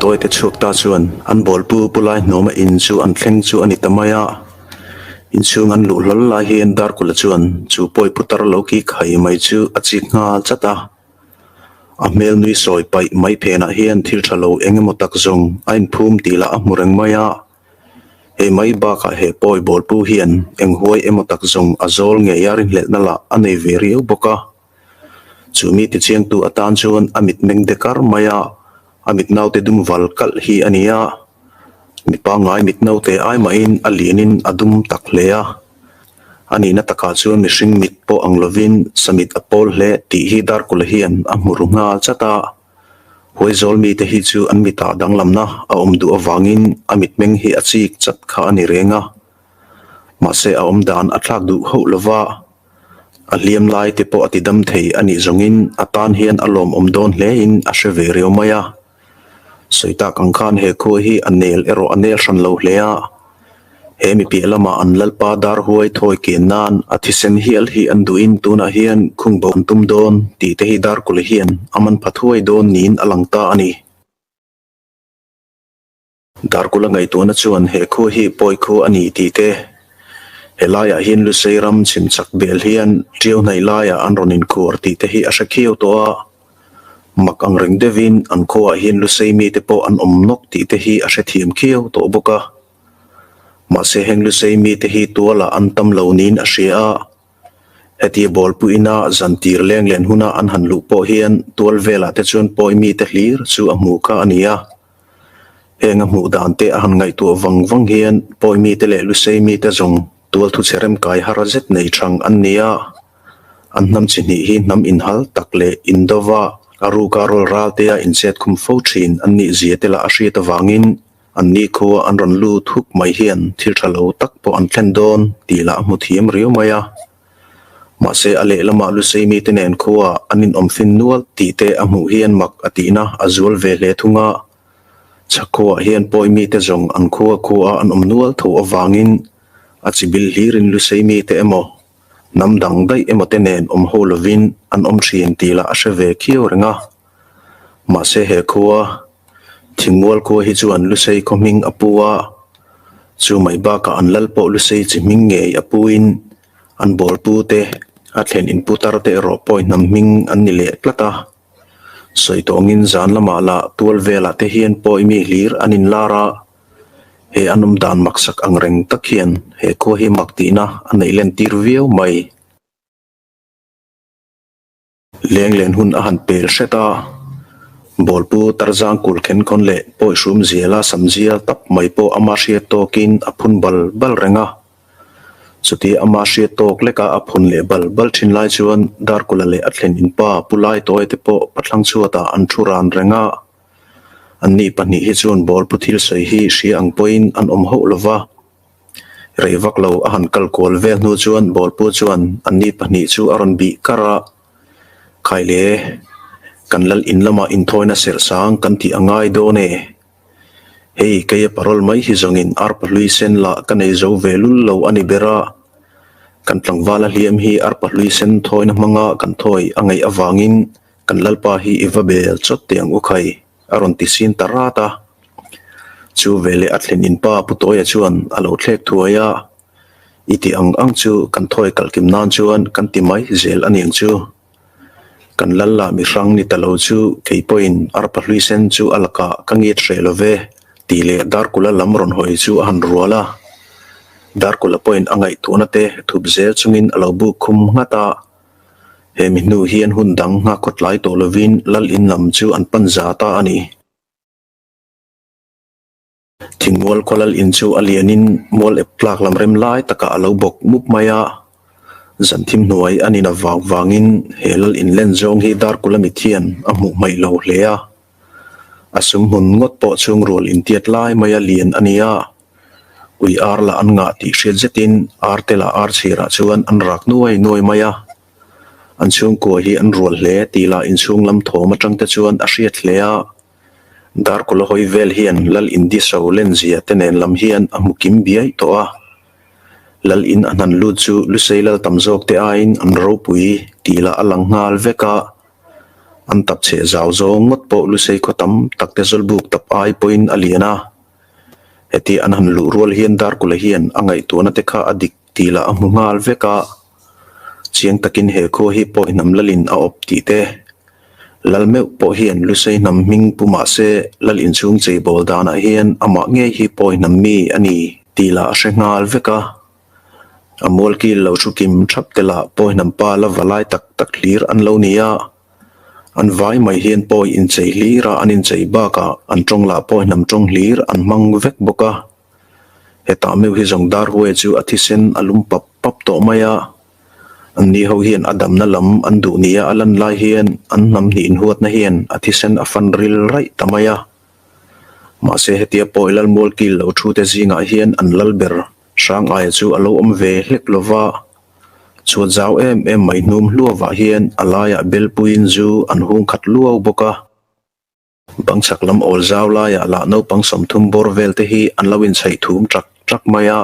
Tawi te chhuak ta chuan an bawlpu pu lai hnawma in chu an thleng chu a ni ta mai a. Inchhung an luh hlawl lai hian Darkula chuan chu pawi putar lo ki khai mai chu a chik nghal chat a. A hmel nui sawi paih mai phenah hian thil tha lo eng emaw tak zawng a inphum tih lah a hmu reng mai a. Hei mai bakah he pawi bawlpu hian eng huai emaw tak zawng a zawl ngei a rinhlelhna lah a nei ve riau bawk a. Chu mi tichiangtu atan chuan a mitmeng de kar mai a, a mit naute dum val kalh hi a ni a. Mi pangngai mit naute ai mahin a lianin a dum tak hle a. A nihna takah chuan mihring mit pawh ang lovin samit a pawl hle tih hi Darkula hian a hmu ru nghal chat a. Huaizawl mite hi chu an mitah danglamna a awm duh avangin a mitmeng hi a chik chat kha a ni reng a. Mahse a awm dan a thlak duh hauh lova. A hliam lai te pawh a ti dam thei a nih zawngin a tan hian a lawmawm dawn hlein a hre ve riau mai a. Sawi tak ang khan he khua hi a nel erawh a nel hran lo hle a. He mi piah lamah an lalpa dar huai thawi kian nan a thisen hial hi an duhin tunah hian khung bo an tum dawn tih te hi Darkuli hian a man pha thuai dawn niin a lang ta a ni. Darkula ngaihtuahna chuan he khua hi pawi khua a ni tih te, helaiah hian Lusei ram chhim chak bel hian ṭiau hnaih laiah an rawn inkhuar tih te hi a hre khiau tawh a. Mak ang reng deuhin an khuaah hian Lusei mite pawh an awm nawk tih te hi a hrethiam khiau tawh bawk a. Mahse heng Lusei mite hi tualah an tam lo niin a hria a. Hetia bawlpuina zantir leng len huna an han luh pawh hian tual velah te chuan pawi mite hlir chu a hmuh kha a ni a. Heng a hmuh dan te a han ngaihtuah vang vang hian pawi mite leh Lusei mite zawng tual thuchhe remkai har zet nei thang an ni a. An hnam chi hnih hi hnam inhal tak leh indova a ruka rawl ral tea inchet khum fo thin an nih zia te lah a hriat avangin an ni khua an rawn lut huk mai hian thil tha lo tak pawh an thlen dawn tih lah a hmu thiam riau mai a. Mahse a lehlamah Lusei mite nen khua an inawm fin nual tih te a hmuh hian mak a tihna a zual ve hle thung a. Chhak khuaah hian pawi mite zawng an khua khua an awm nual tho avangin a chibil hlirin Lusei mite emaw hnam dang daih emaw te nen awm ho lovin an awm thin tih lah a hre ve khiau reng a. Mahse he khua, Thingmual khua hi chuan Lusei khaw hming a pu a, chu mai bakah an lal pawh Lusei chi hming ngei a puin an bawlpu te, a thlen in putar te erawh pawi hnam hming an ni leh tlat a. Sawi tawngin zan lamah lah tual velah te hian pawi mi hlir an inlar a, he an awm dan maksak ang reng tak hian he khua hi mak tihna a neih len tir viau mai. Leng len hun a han pel hret a, bawlpu tarzang kul khen khawn leh pawi hrum ziala sam zial tap mai pawh ama hriat tawkin a phun bal bal reng a. Chutia ama hriat tawk leka a phun leh bal bal thin lai chuan Darkula leh a thlen inpa Pu Laitawi te pawh pathlang chhuatah an thu ran reng a. Anni pahnih hi chuan bawlpu thil sawi hi hria ang pawhin an awm hauh lova. Rei vak lo a han kal kual vel hnu chuan bawlpu chuan anni pahnih chu a rawn bih kar a, Khaile, kan lal in lamah inthawina serh sang kan tih a ngai dawn e. Hei keia parol mai hi zawngin arpa hlui sen lah ka nei zo ve lul lo a ni ber a, kan tlangval a hliam hi arpa hlui sen thawina hmanga kan thawi a ngaih avangin kan lalpa hi i va bel chawt teh ang u khai. A rawn ti sin ta rat a. Chu veleh a thlen in pa Pu Tawia chuan a lo thlek thuai a, I ti ang ang chu kan thawi kalkim nan chuan kan ti mai zel a niang chu. Kan lal lah mi hrang ni ta lo chu kei pawhin arpa hlui sen chu a lakah ka ngit hreh lo ve tih leh Darkula lam rawn hawi chu a han rual a. Darkula pawhin a ngaihtuahna te thup zel chungin a lo buk khum nghat a. He mi hnu hian hun dang nghak kawt lai tawh lovin lal in lam chu an pan za ta a ni. Thingmual khaw lal in chu a lianin mual ep tlak lam rem lai takah a lo bawk mup mai a. Zan thim hnuai a nina vang vangin he lal in len zawng hi Darkula mit hian a hmuh hmaih lo hle a. A sum hmun ngawt pawh chhungrual intiat lai maia lian a ni a. Ui ar lah an ngah tih hriat zetin ar te lah ar chhirah chuan an rak nuai nuai mai a. An chhungkua hi an rual hle tih lah inchhung lam thawm atang te chuan a hriat hle a. Darkawla hawi vel hian Lal Indiso lenzia te nen lam hian a hmu kim biai tawh a. Lal in a hnan lut chu Lusei lal tam zawk te aiin an ropui tih lah a lang nghal vek a. An tap cheh zau zawng ngawt pawh Lusei khaw tam tak te zawlbuk tap ai pawhin a lian a. Heti an han luh rual hian Darkula hian a ngaihtuahna te kha a dik tih lah a hmu nghal vek a. Chiang takin he khua hi pawi hnam lalin a awp tih te, Lal meuh pawh hian Lusei hnam hming pu mah se Lal inchhung cheibawl danah hian amah ngei hi pawi hnam mi a ni tih lah a hre nghal vek a. A mualkil lo thu kim thap te lah pawi hnam pa la va lai tak tak hlir an lo ni a. An vai mai hian pawi inchei hlir a an inchei bakah an tawng lah pawi hnam tawng hlir an hmang vek bawk a. Hetah meuh hi zawng Darhuai chu a thisen a lum pap pap tawh mai a. An ni ho hian a damna lam an duh nia a lan lai hian an hnam hnih inhuatna hian a thisen a fan ril raih ta mai a. Mahse hetia pawi Lalmualkil lo thu te zingah hian an lal ber Hrangaia chu a lo awm ve hlek lo va, chhuat zau em em mai hnum hluavah hian a laiah belpuiin zu an hung khat luau bawk a. Bang chhak lam awl zau laiah lah naupang 30 bawr vel te hi an lo inchhaih thum ṭak ṭak mai a,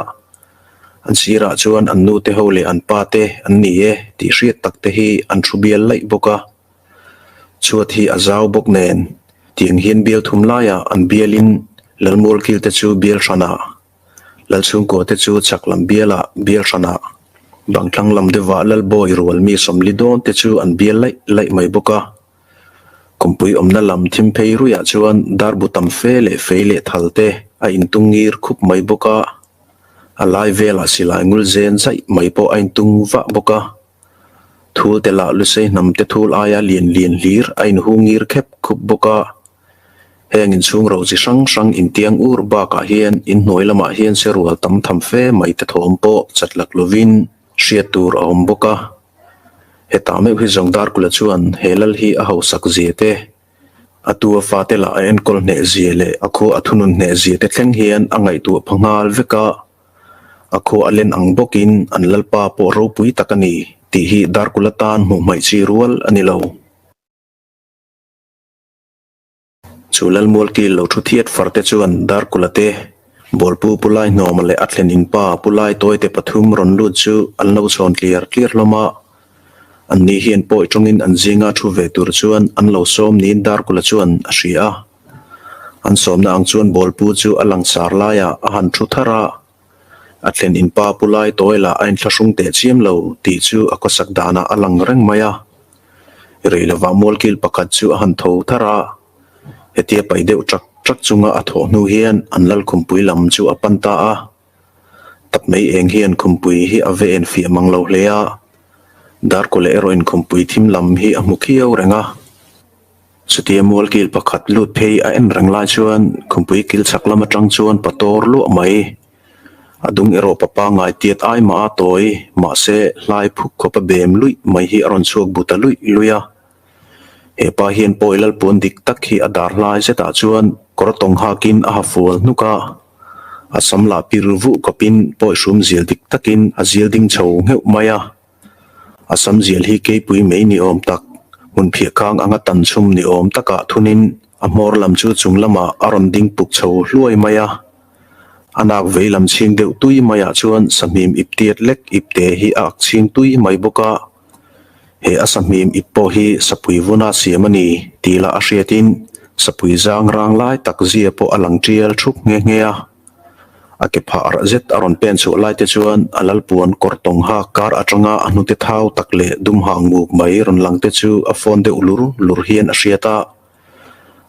an sirah chuan an nu te ho leh an pa te an ni e tih hriat tak te hi an thu bial laih bawk a. Chhuat hi a zau bawk nen, tiang hian bial thum laiah an bialin Lalmualkil te chu bial hranah Lalchhungkua te chu chhak lam bialah bial hranah bangthlang lam deuhvah Lalbawi rual mi 40 dawn te chu an bial laih laih mai bawk a. Kumpui awmna lam thim phei ruiah chuan darbu tam fe leh fei leh thal te a intung ngir khup mai bawk a, a lai velah silai ngul zen zaih mai pawh a intung vah bawk a. Thul te lah Lusei hnam te thul aia lian lian hlir a inhung ngir khep khup bawk a. Heng inchhung ro chi hrang hrang intiang ur bakah hian inhnuai lamah hian serual tam tham fe mai te thawm pawh chat lak lovin hriat tur a awm bawk a. Hetah meuh hi zawng Darkula chuan he lal hi a hausak zia te, a tu a fate lah a enkawl hneh zia leh a khua a thunun hneh zia te thleng hian a ngaihtuah pha nghal vek a. A khua a len ang bawkin an lalpa pawh ropui tak a ni tih hi Darkula tan hmuh hmaih chi rual a ni lo. Chu Lalmualkil lo thu thiat far te chuan Darkula te, Bawlpu Pu Laihnawma leh a thlen in pa Pu Laitawite pathum rawn lut chu an lo chhawn tliar tliar hlawm a. An ni hian pawi tawngin an zinga thu ve tur chuan an lo sawm niin Darkula chuan a hria a. An sawmna ang chuan Bawlpu chu a langsar laiah a han thu thar a. A thlen in pa Pu Laitawi lah a inthlahrung teh chiam lo tih chu a khawsak danah a lang reng mai a. Rei lovah mualkil pakhat chu a han tho thar a, hetia paih deuh ṭak ṭak chunga a thawh hnu hian an lal khumpui lam chu a pan ta a. Tap mai eng hian khumpui hi a ve en fiah mang lo hle a, Darkawlh erawhin khumpui thim lam hi a hmu khiau reng a. Chutia mualkil pakhat lut phei a en reng lai chuan khumpui kil chhak lam atang chuan pator luah mai. A dung erawh pa pangngai tiat ai mah a tawi, mahse hlai phuk khawp a bem luih mai hi a rawn chhuak bu ta luih luih a. He pa hian pawi lalpuan dik tak hi a dar hlai zetah chuan kawr tawng hakin a ha fual hnuk a. A sam lah pir vuh kawpin pawi hrum zial dik takin a zial ding chho ngheuh mai a. A sam zial hi keipui mai ni awm tak, hmun phiah khang anga tan chhum ni awm takah thunin a hmawr lam chu chung lamah a rawn ding puk chho hluai mai a. A nak vei lam chhing deuh tui maiah chuan sahmim ip tiat lek ip te hi a ak chhing tui mai bawk a. He a sahmim ip pawh hi sapui vuna siam a ni tih lah a hriatin sapui zang rang lai tak zia pawh a lang tial thup nghe nghe a. A ke phah rah zet a rawn pen chhuah lai te chuan a lalpuan kawr tawng hak kar atanga a hnute thau tak leh dum hang muk mai rawn lang te chu a fawn deuh lur lur hian a hriat a.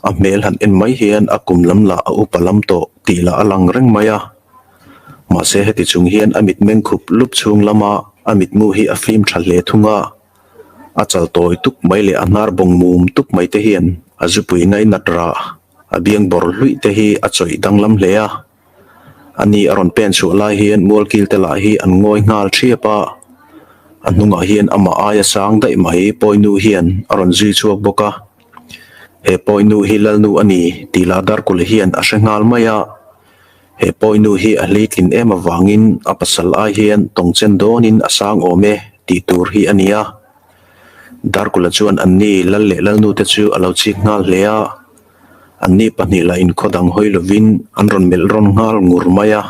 A hmel han en mai hian a kum lam lah a upa lam tawh tih lah a lang reng mai a. Mahse heti chung hian a mitmeng khup lup chhung lama a mitmu hi a fim tha hle thung a. A chal tawi tuk mai leh a hnar bawng mum tuk mai te hian a zupui ngainat rah a biang bawr hluih te hi a chawih danglam hle a. A ni a rawn pen chhuah lai hian mualkil te lah hi an ngawi nghal thiap a, a hnungah hian amah aia sang daih mai Pawinu hian a rawn zui chhuak bawk a. He Pawinu hi Lalnu a ni tih lah Darkula hian a hre nghal mai a. He Pawinu hi a hleitlin em avangin a pasal ai hian tawngchen dawnin a sang awm e tih tur hi a ni a. Darkula chuan anni Lal leh Lalnu te chu a lo chik nghal hle a. Anni pahnih lah inkhaw dang hawi lovin an rawn melh rawn nghal ngur mai a.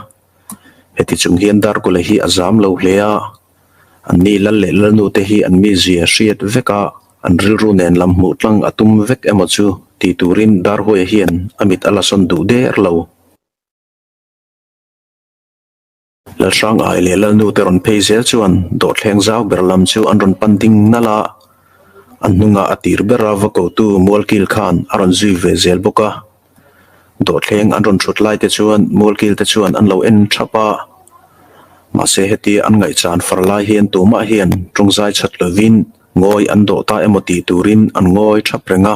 Heti chung hian Darkula hi a zam lo hle a, anni lal leh lalnu te hi an mizia hriat vek a, An rilru nen lam hmuh tlang a tum vek emaw chu ti turin Darhuaia hian a mit a la sawn duh der lo. Lalhrangai leh Lalnu te rawn phei zel chuan dawhthleng zau ber lam chu an rawn pan ding nalh a, an hnungah a tir bera va kotu Mualkil khan a rawn zui ve zel bawk a. Dawhthleng an rawn thut lai te chuan Mualkil te chuan an lo en thap a, mahse hetia an ngaihchan far lai hian tumah hian tawngzai chat lovin ngawi an dawh ta emaw tih turin an ngawi thap reng a.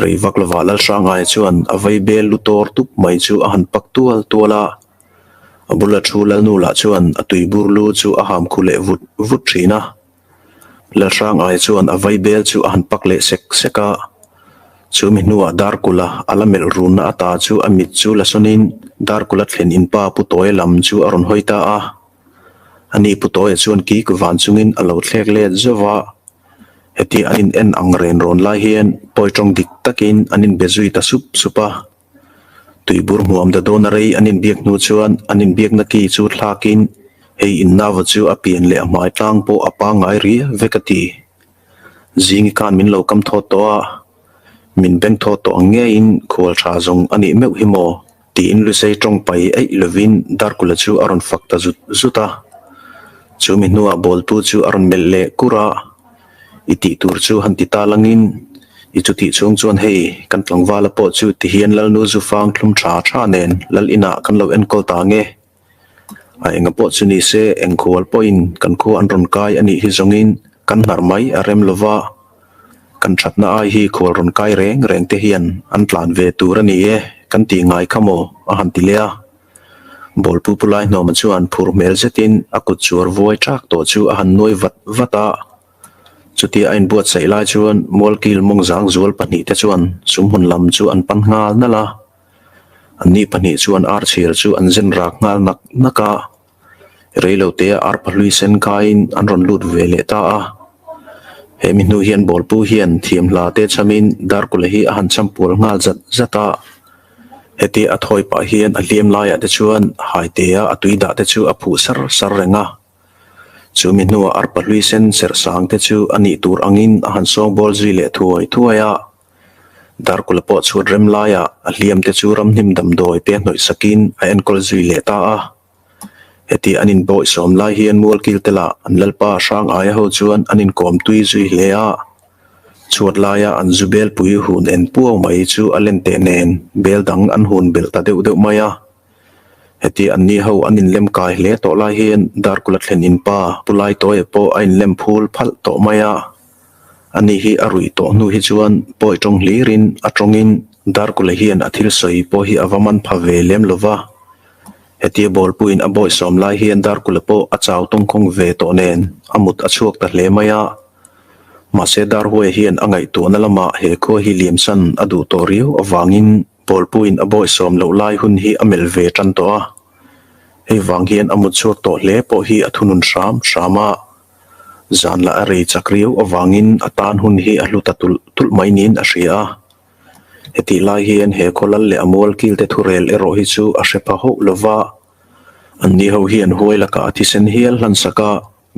Rei vak lovah Lalhrangaia chuan a vei bel lu tawr tup mai chu a han pak tual tual a, a bula thu Lalnu lah chuan a tuibur lu chu a ham khu leh vut vut thin a. Lalhrangaia chuan a vei bel chu a han pak leh sek sek a, chumi hnuah Darkula a la melh runna ata chu a mit chu la sawnin Darkula thlen inpa Pu Tawia lam chu a rawn hawi ta a. Ani Pu Tawia chuan kik van chungin a lo thlek let zauh va, heti an in en ang ren rawn lai hian pawi tawng dik takin an inbe zui ta sup sup a. Tuibur hmuam da dawn a rei an inbiak hnu chuan an inbiakna ki chu thlakin hei innava chu a pian leh a hmai tlang pawh a pangngai ria vek a ti. Zingi khan min lo kam thawt tawh a, min beng thawt tawh ang ngeiin khual tha zawng a nih meuh hi maw? Tiin Lusei tawng pai eih lovin Darkula chu a rawn fak ta zut zut a. Chu mi hnuah bawltu chu a rawn melh leh kur a, I tih tur chu han ti ta langin, i chutih chhung chuan hei, kan tlangvala pawh chu tihian Lalnu Zufang thlum tha tha nen Lal inah kan lo enkawl ta nge. A enga pawh chu ni se, eng khual pawhin kan khua an rawn kai a nih hi zawngin kan hnar mai a rem lova, kan thatna ai hi khual rawn kai reng reng te hian an tlan ve tur a ni e kan tih ngai kha maw a han ti leh a. Bawlpu pu Laihnawma chuan phur hmel zetin a kut chuar vuai thak tawh chu a han nuai vat vat a. Chutia a inbuatsaih lai chuan Mualkil mawngzang zual pahnihte chuan sumhmun lam chu an pan nghal nalh a. Anni pahnih chuan ar chhir chu an zen rak nghal nak nak a, reilotea ar pahlui sen kaiin an rawn lut ve leh ta a. He mi hnu hian bawlpu hian thiam hla te chhamin Darkula hi a han chhampual nghal zat zat a. Hetia a thawi pah hian a hliam laiah te chuan haitea a tui dah te chu a phuh sar sar reng a. Chu mi hnuah ar pahlui sen serh sang te chu a nih tur angin a han sawngbawl zui leh thuai thuai a. Darkula pawh chhuat rem laiah a hliam te chu ramhnim damdawi pe hnawih sakin a enkawl zui leh ta a. Heti an inbawih sawm lai hian Mualkil te lah an lalpa hrang aia ho chuan an inkawm tui zui hle a. Chhuat laia an zu belpui hun en puau mai chu a len teh nen bel dang an hun belh ta deuh deuh mai a. Heti anni ho an inlem kai hle tawh lai hian Darkula thlen inpa Pu Laitawia pawh a inlem phul phalh tawh mai a. Ani hi a ruih tawh hnu hi chuan pawi tawng hlirin a tawngin Darkula hian a thil sawi pawh hi a va man pha ve lem lo va. Hetia bawlpuiin a bawisawm lai hian Darkula pawh a chau tawngkhawng ve tawh nen a mut a chhuak ta hle mai a. Mahse Darhuaia hian a ngaihtuahna lamah he khua hi liamsan a duh tawh riau avangin bawlpuiin a bawisawm loh lai hun hi a melh ve tan tawh a. Hei vang hian a mut chhuak tawh hle pawh hi a thunun hram hram a. Zan lah a rei chak riau avangin a tan hun hi a hlu ta tulh tulh mai niin a hria a. Hetih lai hian he khawlal leh a mual kilte thurel erawh hi chu a hre pha hauh lo va, anni ho hian huai lakah a thisen hial hlansak a,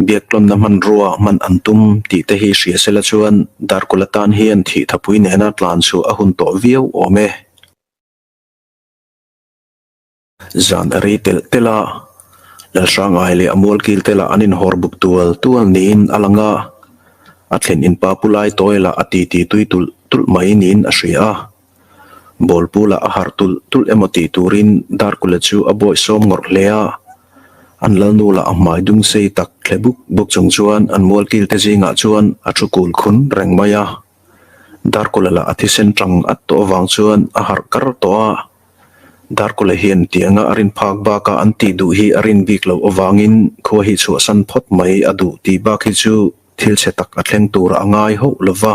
biaktawnna hmanrua hman an tum tih te hi hria sela chuan Darkula tan hian thih thapui nena tlan chhuah a hun tawh viau awm e. Zan a rei telh telh a, Lalhrangai leh a mualkil te lah an inhawr buk tual tual niin a lang a, a thlen inpa pu lai tawi lah a titi tui tulh tulh mai niin a hria a. Bawlpu lah a harh tulh tulh emaw tih turin Darkula chu a bawihsawm ngawrh hle a, an lalnu lah a hmai dung sei tak thle buk buk chung chuan an mualkil te zingah chuan a thu kul khun reng mai a. Darkula lah a thisen tang at tawh avang chuan a harh kar tawh a. Darkula hian tianga a rin phak baka an tih duh hi a rin bik loh avangin khua hi chhuahsan phawt mai a duh tih bak hi chu thil chhe tak a thleng tur a ngai hauh lo va.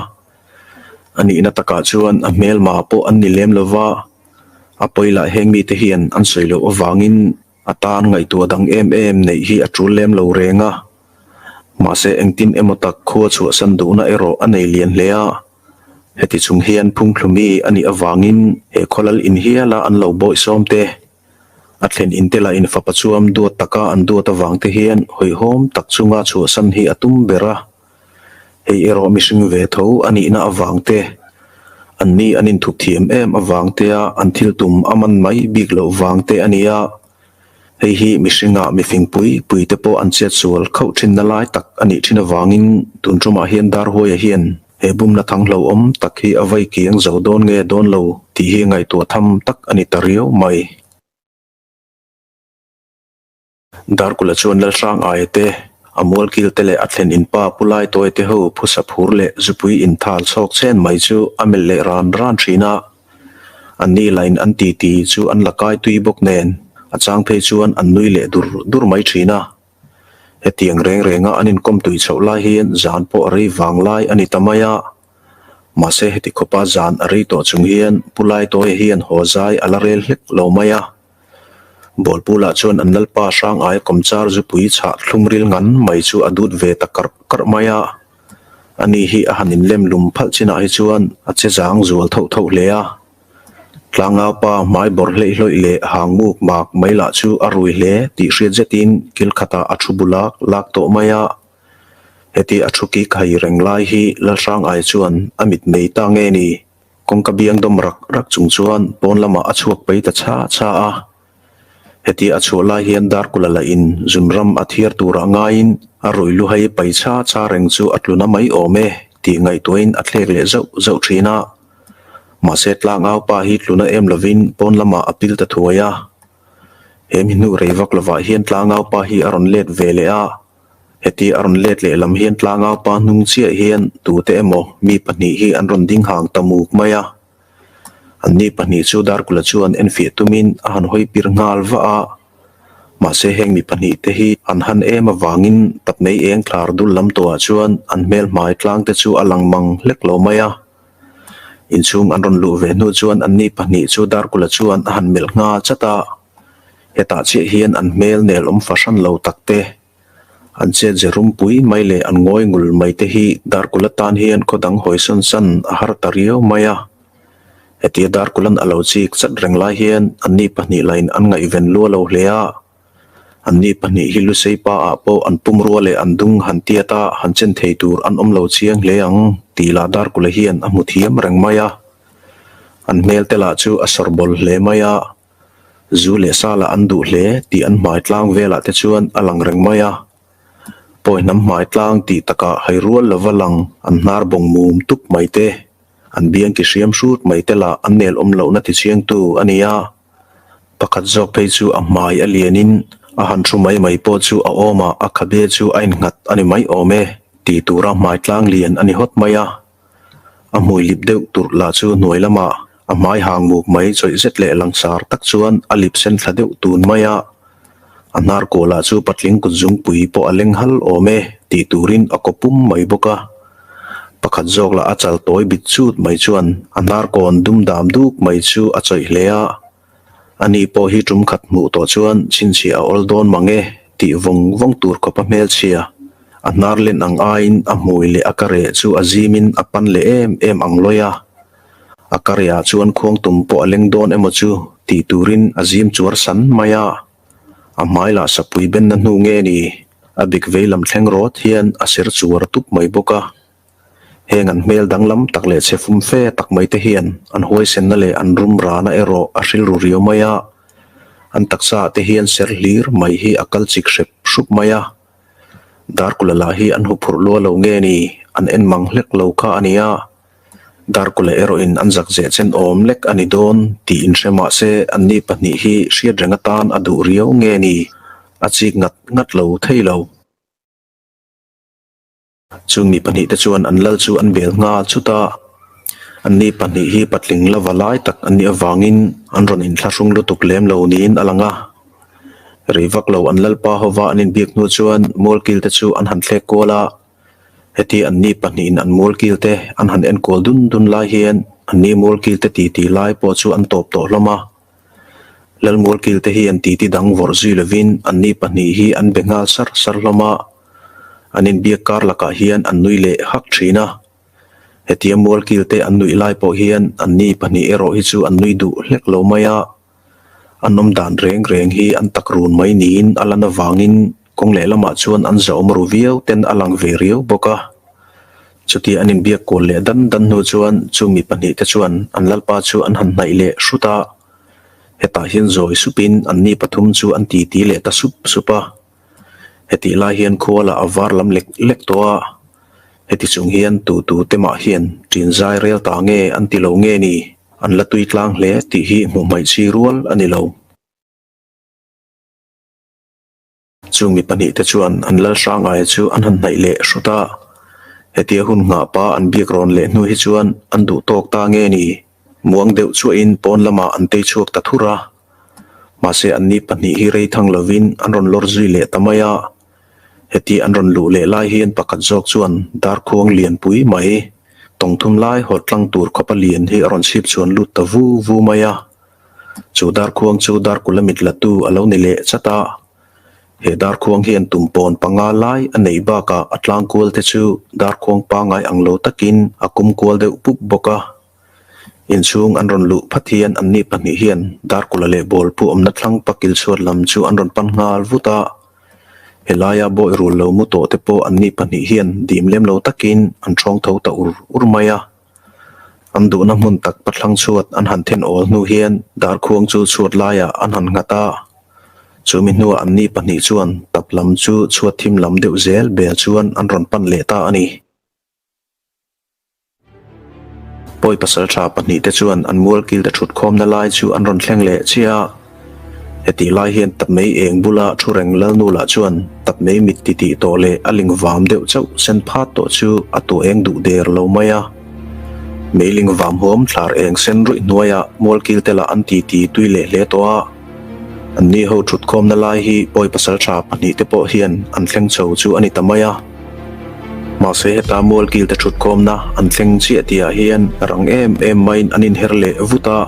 A nihna takah chuan a hmelma pawh an ni lem lo va, a pawi lah heng mite hian an sawi loh avangin a tan ngaihtuah dang em em neih hi a tul lem lo reng a. Mahse engtin emaw tak khua chhuahsan duhna erawh a nei lian hle a. Heti chung hian phungthlumi a nih avangin he khawlal in hiala an lo bawihsawm te, a thlen in te lah in fapa chuam duat taka an duat avang te hian hawihhawm tak chunga chhuahsan hi a tum ber a. Hei erawh mihring ve tho a nihna avang te, anni an inthup thiam em avang tea an thil tum a man mai bik loh vang te a nia. Hei hi mihringah mifing pui pui te pawh an chet sual khauh thinna lai tak a nih thin avangin tun tumah hian Darhuaia hian he bumna thang hlauhawm tak hi a vai kiang zo dawn nge dawn lo tih hi ngaihtuah tham tak a ni ta riau mai. Darkula chuan Lalhrang aia te, a mualkil te leh a thlen in pa Pu Laitawi te ho phusa phur leh zupui inthal chhawk chen mai chu a melh leh ran ran thin a. Anni lain an titi chu an la kai tui bawk nen a chang phei chuan an nui leh dur dur mai thin a. Hetiang reng renga an inkawm tui chhoh lai hian zan pawh a rei vang lai a ni ta mai a. Mahse heti khawpa zan a rei tawh chung hian Pu Laitawia hian haw zai a la rel hlek lo mai a. Bawlpulah chuan an lalpa hrang aia kawmchar zupui chhah thlum ril ngan mai chu a dut ve ta karh karh mai a. Ani hi a han inlem lum phalh chinah hi chuan a che zang zual thoh thoh hle a. Tlangaupa hmai bawrh hleih hlawih leh hang muk mak mai lah chu a rui hle tih hriat zetin kil khatah a thu bu lak lak tawh mai a. Heti a thu kik hai reng lai hi Lalhrang ai chuan a mitmei ta nge ni? Kawngka biang dawm rak rak chung chuan pawn lamah a chhuak pei ta chha chha a. Heti a chhuah lai hian Darkula lah in zunram a thiar turah ngaiin a rui luhai pai chha chha reng chu a tluna mai awm e tih ngaihtuahin a thlek leh zauh zauh thin a. Mahse tlangau pa hi tluna em lovin pawn lamah a pil ta thuai a. He mi hnu rei vak lovah hian tlangau pa hi a rawn let ve leh a. Heti a rawn let leh lam hian tlangau pa hnung chiah hian tute emaw mi pahnih hi an rawn ding hang ta muk mai a. Anni pahnih chu Darkula chuan enfiah tumin a han hawi pir nghal vah a. Mahse heng mi pahnih te hi an han em avangin tapmei eng thlar dul lam tawhah chuan an hmel hmai tlang te chu a lang mang hlek lo mai a. Inchhung an rawn luh ve hnu chuan anni pahnih chu Darkula chuan a han melh nghal chat a. Hetah chiah hian an hmel nel awm fahran lo tak te, an chet ze rumpui mai leh an ngawi ngul mai te hi Darkula tan hian khaw dang hawi sawn san a har ta riau mai a. Hetia Darkula'n a lo chik chat reng lai hian anni pahnih lain an ngaihven lua lo hle a. Anni pahnih hi Lusei pa ah pawh an pumrua leh an dung han tiat a, han chen thei tur an awm lo chiang hle ang tih lah Darkula hian a hmu thiam reng mai a. An hmel te lah chu a sawrbawl hle mai a. Zu leh sa lah an duh hle tih an hmai tlang velah te chuan a lang reng mai a. Pawi hnam hmai tlang tih takah hai rual lova lang an hnar bawng mum tup mai te, an biang ki hriam hrut mai te lah an nel awm lohna ti chiangtu a ni a. Pakhat zawk phei chu a hmai a lianin a han thu mai mai pawh chu a awmah a khabe chu a innghat a ni mai awm e tih tura hmai tlang lian a ni hawt mai a. A hmui lip deuh turh lah chu hnuai lamah a hmai hang muk mai chawih zet leh langsar tak chuan a lip sen thla deuh tun mai a. A hnar kaw lah chu patling kut zungpui pawh a leng hal awm e tih turin a kaw pum mai bawk a. Pakhat zawk lah a chal tawi bit chut mai chuan a hnar kawn dum dam duk mai chu a chawih hle a. Ani pawh hi tum khat hmuh tawh chuan chhinchhiah a awl dawn mang e tih vawng vawng tur khawpa hmelchhia a hnar len ang aiin a hmui leh a ka reh chu a zimin a pan leh em em ang lawi a. A ka rehah chuan khuangtum pawh a leng dawn emaw chu tih turin a zim chuar san mai a. A hmai lah sapui benna hnu nge ni a bik vei lam thleng rawt hian a ser chuar tup mai bawk a. Heng an hmel danglam tak leh chhe fum fe tak mai te hian an huaisenna leh an rum rana erawh a hrilru riau mai a, an taksa ah te hian ser hlir mai hi a kal chik hrep hrup mai a. Darkula lah hi an huphurh lua lo nge ni, an en mang hlek lo kha a nia. Darkula erawhin an zak zeh chen awm lek a ni dawn tih inhre mah se anni pahnih hi hriat reng atan a duh riau nge ni, a chik ngat ngat lo thei lo. Chung mi pahnih te chuan an lal chu an bel nghal chut a, anni pahnih hi patling la va lai tak an nih avangin an rawn inthlahrung lutuk lem lo niin a lang a. Rei vak lo an lalpa hova an inbiak hnu chuan mualkil te chu an han thlek kual a, heti anni pahnihin an mualkil te an han enkual dun dun lai hian anni mualkil te titi lai pawh chu an tawp tawh hlawm a. Lal mualkil te hi an titi dang vawrh zui lovin anni pahnih hi an be nghal sar sar hlawm a. An inbiak kar lakah hian an nui leh hak thin a. Hetia mualkil te an nuih lai pawh hian anni pahnih erawh hi chu an nui duh hlek lo mai a. An awm dan reng reng hi an tak run mai niin a lan avangin kawng lehlamah chuan an zahawm ru viau ten a lang ve riau bawk a. Chutia an inbiak kual leh dan dan hnu chuan chu mi pahnihte chuan an lalpa chu an han hnaih leh hrut a. Hetah hian zawi supin anni pathum chu an titi leh ta sup sup a. Hetih lai hian khua lah a var lam lek lek tawh a. Heti chung hian tu tu te mah hian ṭin zai rel ta nge an ti lo nge ni? An la tui tlang hle tih hi hmuh hmaih chi rual a ni lo. Chung mi pahnihte chuan an lal hrangaia chu an han hnaih leh hrut a. Hetia hun nghah pa an biak rawn leh hnu hi chuan an duh tawk ta nge ni? Muang deuh chuahin pawn lamah an tei chhuak ta thur a. Mahse anni pahnih hi rei thang lovin an rawn lawr zui leh ta mai a. Heti an rawn luh leh lai hian pakhat zawk chuan darkhuang lianpui mai tawng thum lai hawt tlang tur khawpa lian hi a rawn chhip chuan lut ta vu vu mai a. Chu darkhuang chu darkula mit latu a lo ni leh chat a. He darkhuang hian tum pawn panga lai a neih bakah a tlang kual te chu darkhuang pangai ang lo takin a kum kual deuh pup bawk a. Inchhung an rawn luh phat hian anni pahnih hian darkula leh bawlpu awmna thlang pakil chhuat lam chu an rawn pan nghal vut a. Helaia bawi rul lo mu tawh te pawh anni pahnih hian dim lem lo takin an ṭhawng tho ta ur ur mai a. An duhna hmun tak pathlang chhuat an han then awl hnu hian darkhuang chu chhuat laiah an han nghat a. Chumi hnuah anni pahnih chuan tap lam chu chhuat thim lam deuh zel bel chuan an rawn pan leh ta a ni. Pawi pasal tha pahnihte chuan an mual kilte thut khawmna lai chu an rawn thleng leh chiah a. Hetih lai hian Tatmei eng bula thu reng Lalnu lah chuan Tatmei mit titih tawh leh a ling vam deuh chauh sen phat tawh chu a tuah eng duh der lo mai a. Mei ling vam huam thlar eng sen ruih hnuaiah mual kilte lah an titi tui leh hle tawh a. Anni ho thut khawmna lai hi pawi pasal tha pahnihte pawh hian an thleng chho chu a ni ta mai a. Mahse heta mualkil te thut khawmna an thleng chiah tihah hian rang em em maiin an inher leh vut a.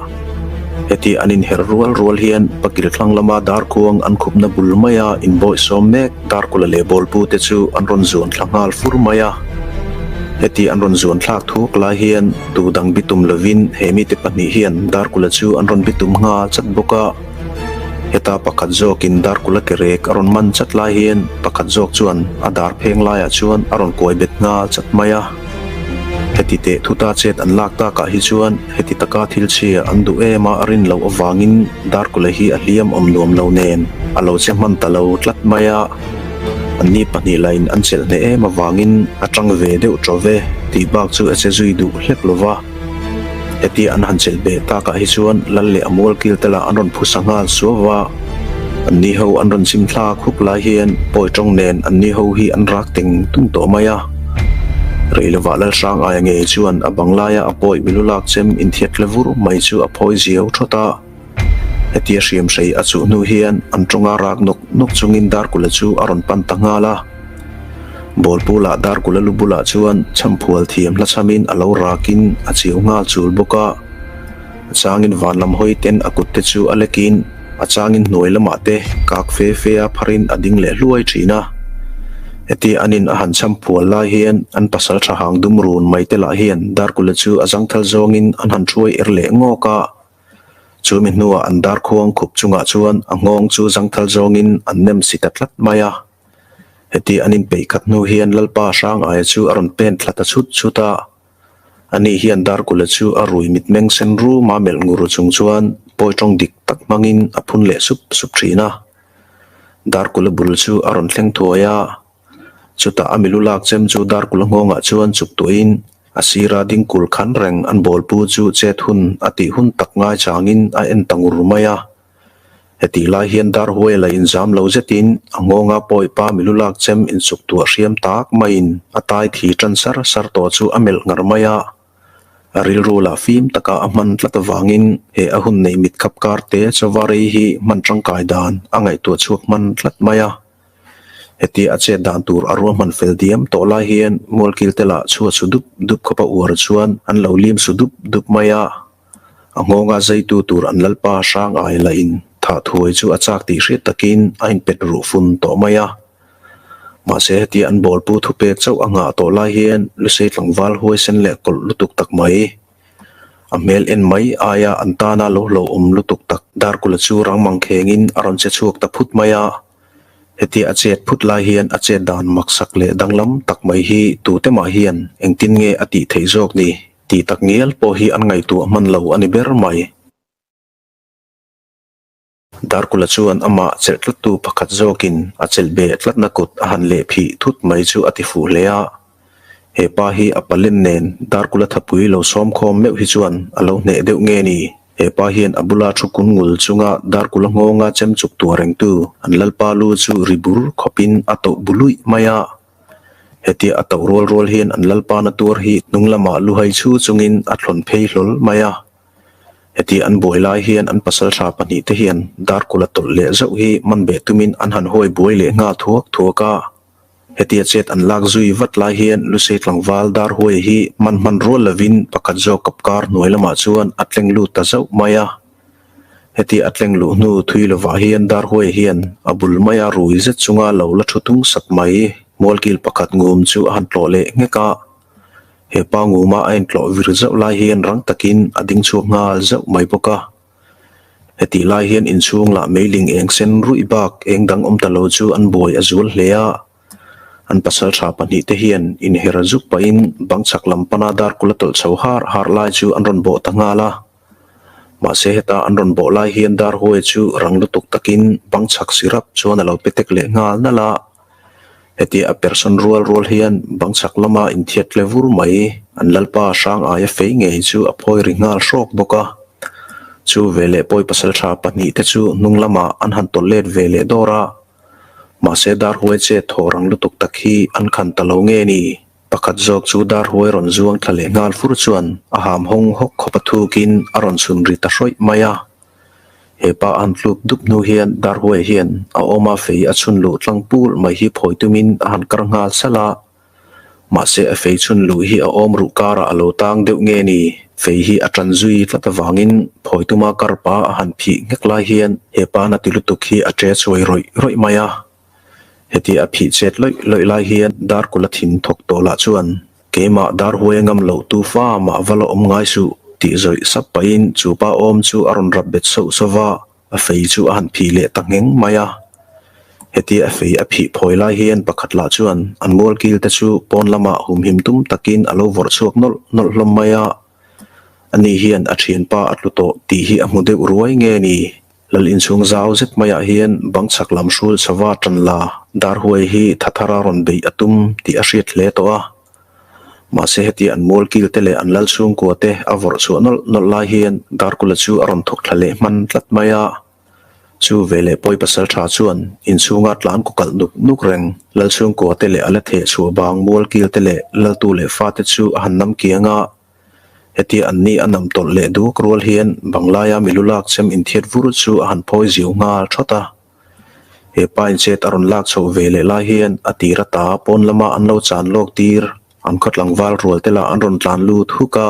Heti an inher rual rual hian pakil thlang lama darkhuang an khupna bul maia inbawihsawm mek Darkula leh Bawlpu te chu an rawn zuan thla nghal fur mai a. Heti an rawn zuan thlak thuk lai hian tu dang bitum lovin he mite pahnih hian Darkula chu an rawn bitum nghal chat bawk a. Heta pakhat zawkin Darkula ke rek a rawn man chat lai hian pakhat zawk chuan a dar pheng laiah chuan a rawn kuai bet nghal chat mai a. Heti teh thuta chet an lak takah hi chuan heti taka thil chhia an duh em a a rin loh avangin Darkula hi a hliam awm nuam lo nen a lo che hman ta lo tlat mai a. Anni pahnih lain an chelh hneh em avangin a tang ve deuh tawh ve tih bak chu a che zui duh hlek lo va. Hetia an han chelh beh takah hi chuan lal leh a mual kil te lah an rawn phusa nghal suau va, anni ho an rawn chim thlak huk lai hian pawi tawng nen anni ho hi an rak teng tung tawh mai a. Rei lovah lal hrang aia ngei chuan a bang laia a pawi milu lak chem inthiat hle vur mai chu a phawi ziau thawt a. Hetia hriam hrei a chuh hnu hian an tawnga rak nawk nawk chungin Darkula chu a rawn pan ta nghal a. Bawlpula Darkula lu bulah chuan chhamphual thiam hla chhamin a lo rakin a chiu nghal chul bawk a. A changin van lam hawi ten a kut te chu a lekin a changin hnuai lamah te kak fe fe a pharin a ding leh hluai thin a. Hetia anin a han chhamphual lai hian an pasal tha hang dum run mai te lah hian Darkula chu a zangthal zawngin an han thuai er leh ngawk a. Chumi hnuah an darkhuang khup chungah chuan a nghawng chu zangthal zawngin an nem si ta tlat mai a. Heti an inpeih khat hnu hian Lalpa hrang aia chu a rawn pen thla ta chhut chhut a. Ani hian Darkula chu a rui mitmeng sen ruma melh ngur chung chuan pawi tawng dik tak hmangin a phun leh sup sup thin a. Darkula bul chu a rawn thleng thuai a. Chutah a milu lak chem chu Darkula nghawngah chuan chuk tuahin a sira ding kul khan reng an bawlpu chu chet hun a tih hun tak ngai changin a en ta ngur mai a. Hetih lai hian Darhuai la inzam lo zetin a nghawnga pawipa milu lak chem insuk tuah hriam tak maiin a tai thi tan sar sar tawh chu a melh ngar mai a. A rilru lah fim taka a hman tlat avangin he a hun neih mit khap kar te chawa rei hi hman tangkai dan a ngaihtuah chhuak hman tlat mai a. Hetia a chet dan tur a ruahman fel diam tawh lai hian mualkil te lah chhuat su dup dup khawpa uar chuan an lo lim su dup dup mai a. A nghawnga zeitu tur an lalpa hrang ai lah in thah thuai chu a chak tih hriat takin a inpet ruh fun tawh mai a. Mahse hetia an bawlpu thupek chauh a nghah tawh lai hian Lusei tlangval huaisen leh kawlh lutuk tak mai. A hmel en mai aia an tana lo hlauhawm lutuk tak Darkula chu rang mang khengin a rawn che chhuak ta phut mai a. Hetia a chet phut lai hian a chet dan maksak leh danglam tak mai hi tute mah hian engtin nge a tih theih zawk ni tih tak ngial pawh hi an ngaihtuah hman lo a ni ber mai. Darkula chuan amah chelh tlattu pakhat zawkin a chelh beh tlatna kut a han leh phih thut mai chu a ti fuh hle a. He pa hi a palen nen Darkula thapui lo sawm khawm meuh hi chuan a lo hneh deuh nge ni? He pa hian a bula thu kun ngul chunga Darkula nghawnga chem chuk tuah rengtu an lalpa lu chu ri bur khawpin a toh bu luih mai a. Hetia a toh rual rual hian an lalpa na tuar hi hnung lamah luhai chhu chungin a thlawn phei hlawl mai a. Heti an buai lai hian an pasaltha pahnihte hian Darkula tawlh leh zauh hi man beh tumin an han hawi buai leh nghal thuak thuak a. Hetia chet an lak zui vat lai hian Lusei tlangval Darhuaia hi man hman rual lovin pakhat zawk kapkar hnuai lamah chuan a tleng lut ta zauh mai a. Hetia a tleng luh hnu thui lovah hian Darhuaia hian a bul maia rui zet chunga lo la thu tung sak mai mualkil pakhat ngum chu a han tlawh leh nghek a. He pa nguma a intlawh vir zauh lai hian rang takin a ding chhuak nghal zauh mai bawk a. Hetih lai hian inchhung lah meiling eng sen ruih bak eng dang awm ta lo chu an buai a zual hle a. An pasal tha pahnih te hian inher zuk pahin bang chhak lam pana darkul a tawlh chho har har lai chu an rawn bawh ta nghal a. Mahse heta an rawn bawh lai hian darhuai chu rang lutuk takin bang chhak sirap chuan a lo pe tek leh nghal nalh a. Hetia a persan rual rual hian bang chhak lama inthiat tle vur mai an lalpa hrang aia fei ngei chu a phawi ri nghal hrawk bawk a. Chu veleh pawi pasaltha pahnih te chu hnung lamah an han tawlh let ve leh dawr a. Mahse darhuai chet thaw rang lutuk tak hi an khan ta lo nge ni? Pakhat zawk chu darhuai rawn zuang thla leh nghal fur chuan a ham hawng hawk khawp a thukin a rawn chhun ri ta hrawih mai a. He pa an tluk dup hnu hian Darhuai hian a awma fei a chhun luh tlang pul mai hi phawi tumin a han kar nghal salh a. Mahse a fei chhun luh hi a awm ruh karah a lo tang deuh nge ni, fei hi a tan zui tlat avangin phawi tuma kar pa a han phih nghek lai hian he pa na ti lutuk hi a che chuai rawih rawih mai a. Hetia a phih chet lawih lawih lai hian Darkula thin thawk tawh lah chuan Keimah Darhuai ngam loh tu fa mah va la awm ngai suh tih zawih sap pahin chu pa awm chu a rawn rap bet sauh sauh va, a fei chu a han phih leh ta ngheng mai a. Hetia a fei a phih phawi lai hian pakhat lah chuan an mualkil te chu pawn lamah humhim tum takin a lo vawrh chhuak nawlh nawlh hlawm mai a. Ani hian a thianpa a tlu tawh tih hi a hmu deuh ruai nge ni? Lal inchhung zau zet maiah hian bang chhak lam hrul chhava tan la Darhuai hi thathara rawn beih a tum tih a hriat hle tawh a. Mahse hetia an mual kil te leh an lal chhungkua te a vawrh chhuah nawlh nawlh lai hian Darkula chu a rawn thawk thla leh hman tlat mai a. Chu veleh pawi pasal tha chuan inchhunga tlan ku kalh nuk nuk reng lal chhungkua te leh a la theh chhuah bang mual kil te leh laltu leh fate chu a han nam kiang a. Hetia an ni a nam tawlh leh duak rual hian Banglaia milu lak chem inthiat vur chu a han phawi ziau nghal thawt a. He pa inchet a rawn lak chhoh ve leh lai hian a tir ata pawn lama an lo chan lawk tir an khaw tlangval rual te lah an rawn tlan lut huk a.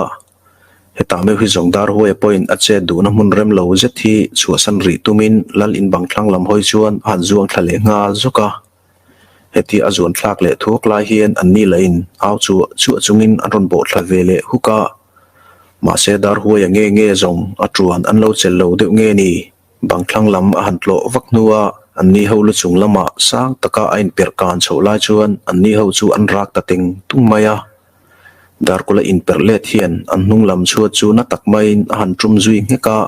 Hetah meuh hi zawng Darhuaia pawhin a chet duhna hmun rem lo zet hi chhuahsan rih tumin lal in bang thlang lam hawi chuan a han zuang thla leh nghal zawk a. Heti a zuan thlak leh thuak lai hian an ni lahin au chuah chuah chungin an rawn bawh thla ve leh huk a. Mahse Darhuaia nge nge zawng a tuan an lo chelh lo deuh nge ni? Bang thlang lam a han tlawh vak hnua an ni ho lu chung lamah sang taka a inperh kan chhoh lai chuan an ni ho chu an rak ta teng tung mai a. Darkula inperh let hian an hnung lam chhuat chu na tak maiin a han tum zui nghek a.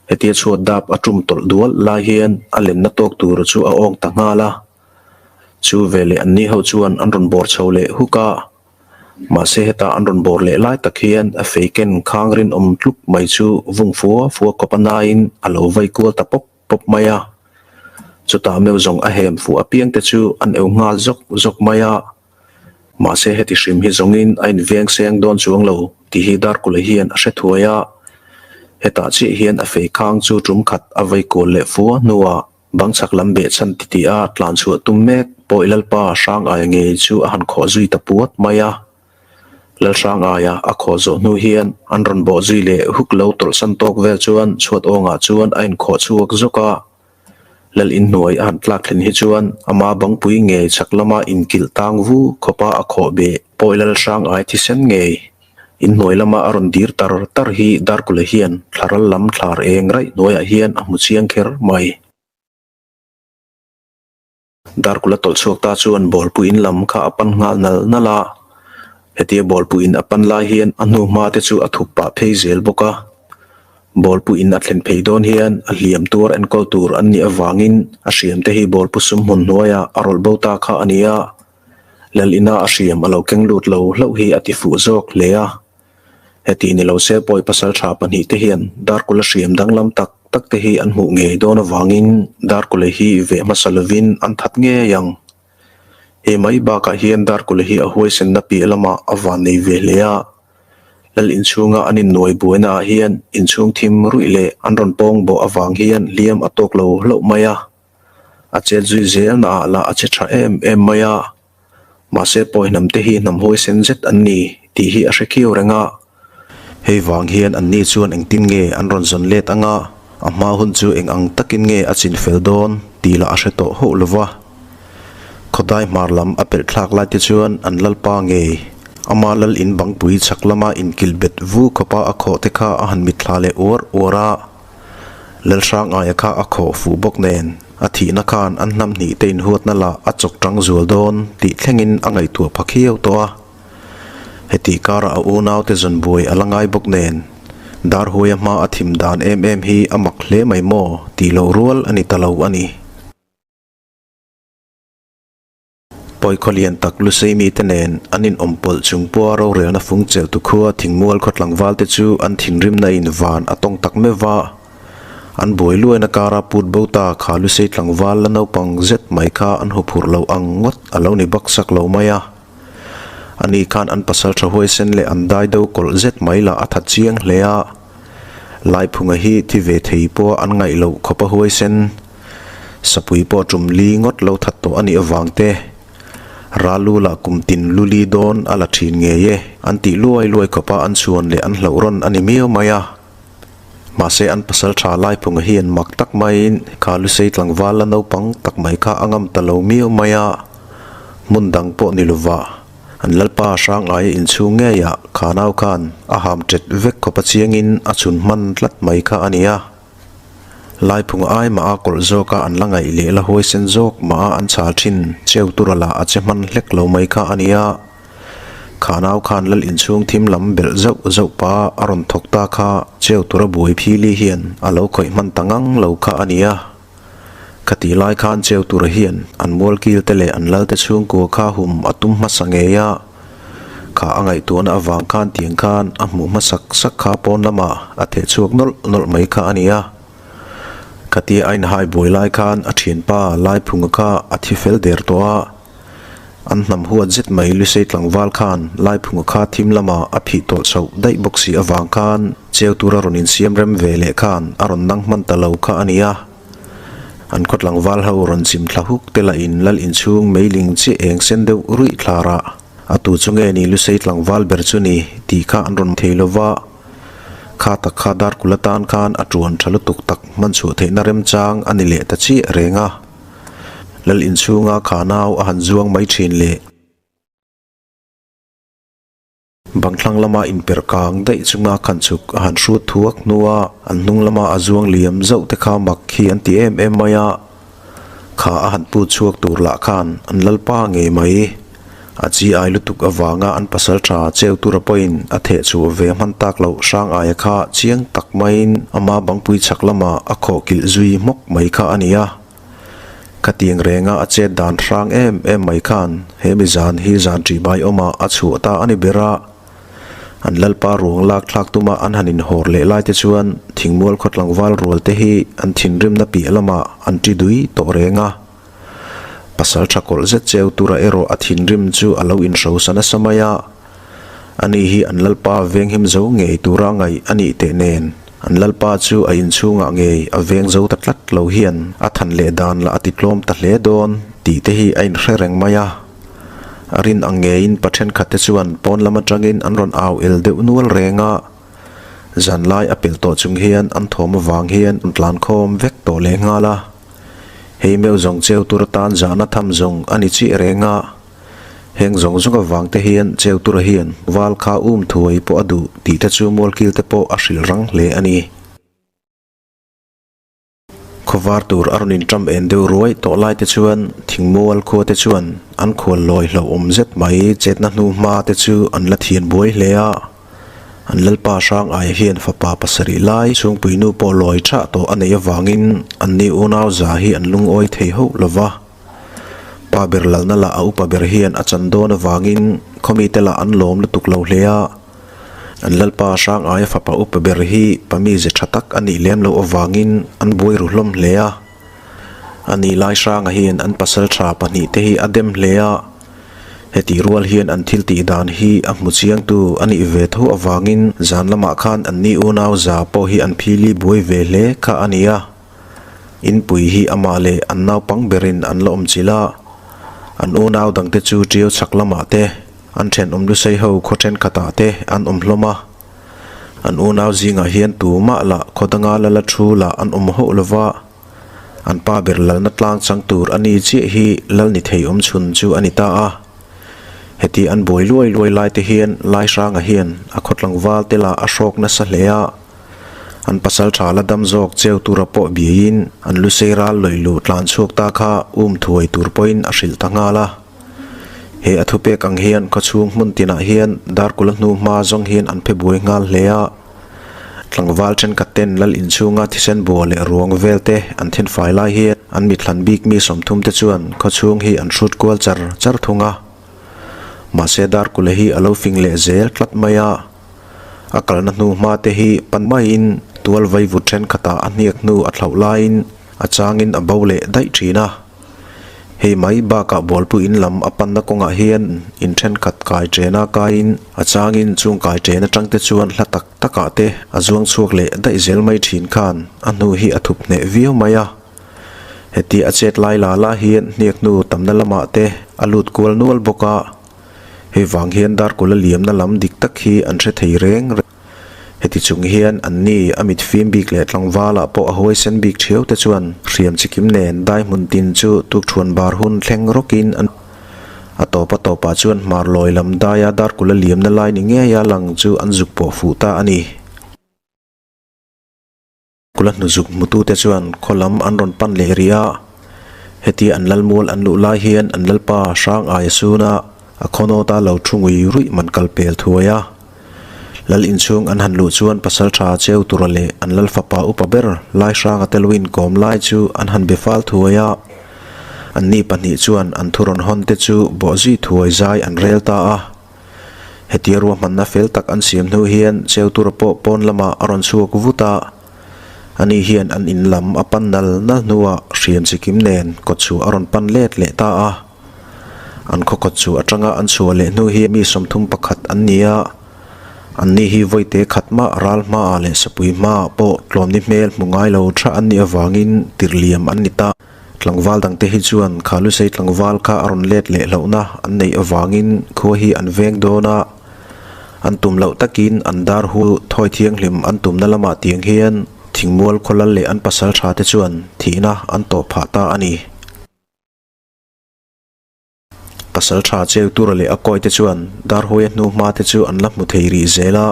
Hetia chhuat dap a tum tawlh dual lai hian a lenna tawk tur chu a awng ta nghal a. Chu veleh an ni ho chuan an rawn bawr chho leh huk a. Mahse heta an rawn bawr leh lai tak hian a fei ken khang rinawm tluk mai chu vung fua fua kawp a naiin a lo vai kual ta pawp pawp mai a. Chutah meuh zawng a hem fuh apiang te chu an eu nghal zawk zawk mai a. Mahse heti hrim hi zawngin a inveng seng dawn chuang lo tih hi Darkula hian a hre thuai a. Hetah chiah hian a fei khang chu tum khat a vei kual leh fua hnuah bang chhak lam beh chhan titih a tlan chhuah tum mek pawh Lalpa Hrangaia ngei chu a han khawh zui ta puat mai a. Lalhrangaia a khawh zawh hnu hian an rawn bawh zui leh huk lo tawlhsan tawk vel chuan chhuat awngah chuan a inkhawh chhuak zawk a. Lal inhnuai a han tlak thlen hi chuan ama bangpui ngei chhak lama inkilh tang vu khawpa a khawh beh pawi lal hrang ai thisen ngei. Inhnuai lama a rawn dir tar tar hi Darkula hian thlaral lam thlar eng raih hnuaiah hian a hmu chiang kher mai. Darkula tawlh chhuak ta chuan bawlpui in lam kha a pan nghal nal nal a, hetia bawlpui in a pan lai hian a hnu hma te chu a thup pah phei zel bawk a. Bawlpui in a thlen phei dawn hian a hliam tuar enkawl tur an nih avangin a hriam te hi bawlpu sum hmun hnuaiah a rawlh bo ta kha a ni a, Lal ina a hriam a lo keng lut lo hlauh hi a ti fuh zawk hle a. Heti ni lo se pawi pasal tha pahnihte hian Darkula hriam danglam tak tak te hi an hmuh ngei dawn avangin Darkula hi veh hmasa lovin an that ngei ang. He mai bakah hian Darkula hi a huaisenna piah lamah a van nei ve hle a. Lal inchhunga an innuai buaina ah hian inchhung thim ruih leh an rawn pawng bawh avang hian hliam a tawk lo hlauh mai a. A chet zui zelna ah lah a che tha em em mai a. Mahse pawi hnam te hi hnam huaisen zet an ni tih hi a hre khiau reng a. Hei vang hian anni chuan engtin nge an rawn zawn let anga a hma hun chu eng ang takin nge a chin fel dawn tih lah a hre tawh hauh lo va. Khawdai hmar lam a pelh thlak lai te chuan an lalpa ngei ama lal in bangpui chhak lama inkilh bet vu khawpa a khawh te kha a han mitthla leh uar uar a. Lalhrangaia kha a khawh fuh bawk nen, a thihna khan an hnam hnih te inhuatna lah a chawk tang zual dawn tih thlengin a ngaihtuah pha khiau tawh a. Hetih karah a unaute zawn buai a la ngai bawk nen, Darhuaia hma a thim dan em em hi a mak hle mai maw tih loh rual a ni ta lo a ni. Pawikhawh lian tak Lusei mite nen an inawm pawlh chung pawha rorelna fung cheltu khua thingmual khaw tlangvalte chu an thinrimna in van a tawng tak meuh va. An buai luaina kara put bo ta kha Lusei tlangval la naupang zet mai kha an huphurh lo ang ngawt a lo ni baksak lo mai a. Ani khan an pasal tha huaisen leh an dai do kawlh zet mai lah a that chiang hle a. Laiphunga hi thi ve thei pawha an ngaih loh khawp a huaisen. Sapui pawh tum li ngawt lo that tawh a nih avang te, Ralu lah kum tin lu li dawn a la thin ngei e, an tih luai luai khawp a an chhuan leh an hlauh rawn a ni miau mai a. Mahse an pasal tha Laiphunga hian mak tak maiin kha Lusei tlangval la naupang tak mai kha a ngam ta lo miau mai a, hmun dang pawh ni lova an Lalpa Hrangaia inchhung ngeiah kha nau khan a ham tet vek khawp a chiangin a chhun hman tlat mai kha a ni a. Laiphung ai mah a kawlh zawk a an la ngaih leh la huaisen zawk mah a an chhal thin cheu tur a lah a che hman hlek lo mai kha a nia. Kha nau khan lal inchhung thim lam belh zauh zauh pa a rawn thawk ta kha cheu tur a buai phili hian a lo khawih hman ta ngang lo kha a nia. Khatih lai khan cheu tura hian an mualkil te leh an lal te chhungkua kha hum a tum hmasa ngei a. Kha a ngaihtuahna avang khan tiang khan a hmuh hmasak sak kha pawn lamah a theh chhuak nawlh nawlh mai kha a ni a. Khatia a inhai buai lai khan a thianpa Laiphunga kha a thi fel der tawh a. An hnam huat zet mai Lusei tlangval khan Laiphunga kha thim lamah a phih tawlh chhoh daih bawk si avang khan cheu tura rawn insiam rem ve leh khan a rawn nang hman ta lo kha a ni a. An khaw tlangval ho rawn chim thla huk te lah in lal inchhung meiling chiah eng sen deuh ruih thlar a, a tu chu nge ni Lusei tlangval ber chu ni tih kha an rawn thei lo va. Kha tak kha Darkul atan khan a tuan tha lutuk tak hman chhuah theihna remchang a ni leh ta chiah reng a. Lal inchhunga kha nau a han zuang mai thin le. Bangthlang lama inperh kang daih chunga khan chhuk a han hrut thuak hnua an hnung lama a zuang liam zauh te kha mak hi an ti em em mai a. Kha a han put chhuak tur lah khan an lalpa ngei mai. A chi ai lutuk avanga an pasal tha cheu tura pawhin a theh chhuah ve hman tak loh hrang aia kha chiang tak maiin ama bangpui chhak lama a khawh kilh zui hmawk mai kha a ni a. Khatiang renga a chet dan hrang em em mai khan he mi zan hi zan ṭih bai awmah a chhuah ta a ni ber a. An lalpa ruang lak thlak tuma an han inhawr leh lai te chuan thingmual khaw tlangval rual te hi an thinrimna piah lamah an ṭi dui tawh reng a. Pasal tha kawlh zet cheu tura erawh a thinrim chu a lo inhrosa nasa mai a. Ani hi an lalpa venghim zo ngei tura ngaih a nih teh nen, an lalpa chu a inchhungah ngei a veng zo ta tlat lo hian a than leh dan lah a ti tlawm ta hle dawn tih te hi a inhre reng mai a. A rin ang ngeiin pa thenkhat te chuan pawn lam atangin an rawn au el deuh nual reng a. Zanlai a pelh tawh chung hian an thawm avang hian an tlankhawm vek tawh lehnghal a. Hei meuh zawng cheu tur atan zahna tham zawng a ni chiah reng a, heng zawng zawng avang te hian cheu tura hian val kha um thuai pawh a duh tih te chu mualkil te pawh a hrilh rang hle a ni. Khawvar tur a rawn inṭam en deuh ruai tawh lai te chuan thingmual khua te chuan an khual lawi hlauhawm zet mai chetna hnu hma te chu an la thian buai hle a. An lalpa hrang aia hian fapa pasarih lai chhungpuinu pawh lawi thah tawh a neih avangin anni unau za hi an lungawi thei hauh lo va. Pa ber lalna lah a upa ber hian a chan dawn avangin khawmite lah an lawm lutuk lo hle a. An lalpa hrang aia fapa upa ber hi pa mize tha tak a nih lem loh avangin an buai ru hlawm hle a. A nih lai hranga hian an pasal tha pahnihte hi a dem hle a. Hetih rual hian an thil tih dan hi a hmu chiangtu a nih ve tho avangin zan lamah khan anni unau za pawh hi an phili buai ve hle kha a ni a. Inpui hi amah leh an naupang berin an la awm chilh a, an unau dangte chu ṭiau chhak lamah te, an ṭhenawm lusei ho khaw ṭhenkhatah te an awm hlawm a. An unau zingah hian tumah lah khaw danga la la thu lah an awm hauh lo va. An pa ber lalna tlang chang tur a ni chiah hi lal ni thei awm chhun chu a ni ta a. Heti an buai luai luai lai te hian Laihranga hian a khaw tlangval te lah a hrawk nasa hle a. An pasal tha la dam zawk cheu tura pawh biaiin an lusei ral lawih luh tlan chhuak ta kha um thuai tur pawhin a hrilh ta nghal a. He a thupek ang hian khawchhung hmun tinah hian Darkula hnu hma zawng hian an phe buai nghal hle a. Tlangval thenkhat ten lal inchhunga thisen bua leh ruang vel te an then fai lai hian an mithlan bik mi 30 te chuan khawchhung hi an hrut kual char char thung a. Mahse Darkula hi a lo fing leh zel tlat mai a. A kalna hnu hma te hi pan maiin tual vaivut thenkhatah a hniak hnu a thlauh laiin a changin a bo leh daih thin a. Hei mai bakah Bualpui in lam a panna kawngah hian in thenkhat kai ṭena kaiin a changin chung kai ṭen atang te chuan hla tak takah te a zuang chhuak leh daih zel mai thin khan a hnu hi a thup hneh viau mai a. Heti a chet lai la la hian hniak hnu tamna lamah te a lut kual nual bawk a. Hei vang hian Darkawla liamna lam dik tak hi an hre thei reng reng. Heti chung hian anni a mit fim bik leh tlangvalah pawh a huaisen bik thiau te chuan hriam chikim nen dai hmun tin chu tukthuan bar hun thleng rawkin an a tawp a tawpah chuan hmar lawi lam daia Darkawla liamna lai ni ngeia lang chu an zuk pawh fuh ta a ni. Kula hnuzuk hmutute chuan khaw lam an rawn pan leh rih a, hetia an lalmual an luh lai hian an lalpa hrang aia suna a khawnawta lo thu ngui ruih man kal pel thuai a. Lal inchhung an han luh chuan pasal tha cheu tura leh an lal fapa upa ber lai hranga te luin kawm lai chu an han be fal thuai a. Anni pahnih chuan an thu rawn hawn te chu bawhzui thuai zai an rel ta a. Hetia ruahmanna fel tak an siam hnu hian Cheutura pawh pawn lamah a rawn chhuak vut a, ani hian an in lam a pan nal nal hnuah hriam chikim nen kawtchhuah a rawn pan let leh ta a. An khaw kawtchhuah atanga an chhuah leh hnu hi mi 31 an ni a, anni hi vawite khat mah ral hmaah leh sapui hmaah pawh tlawmni hmel hmu ngai lo tha an nih avangin tirhliam an ni ta. Tlangval dangte hi chuan kha Lusei tlangval kha a rawn let leh hlauhna an neih avangin khua hi an veng dawn a, an tum loh takin an dar hu thawi thianghlim an tumna lamah tiang hian thingmual khawlal leh an pasal tha te chuan thihna an tawh phah ta a ni. Pasal tha cheu tura leh a kawi te chuan Darhawia hnu hma te chu an la hmu thei rih zel a.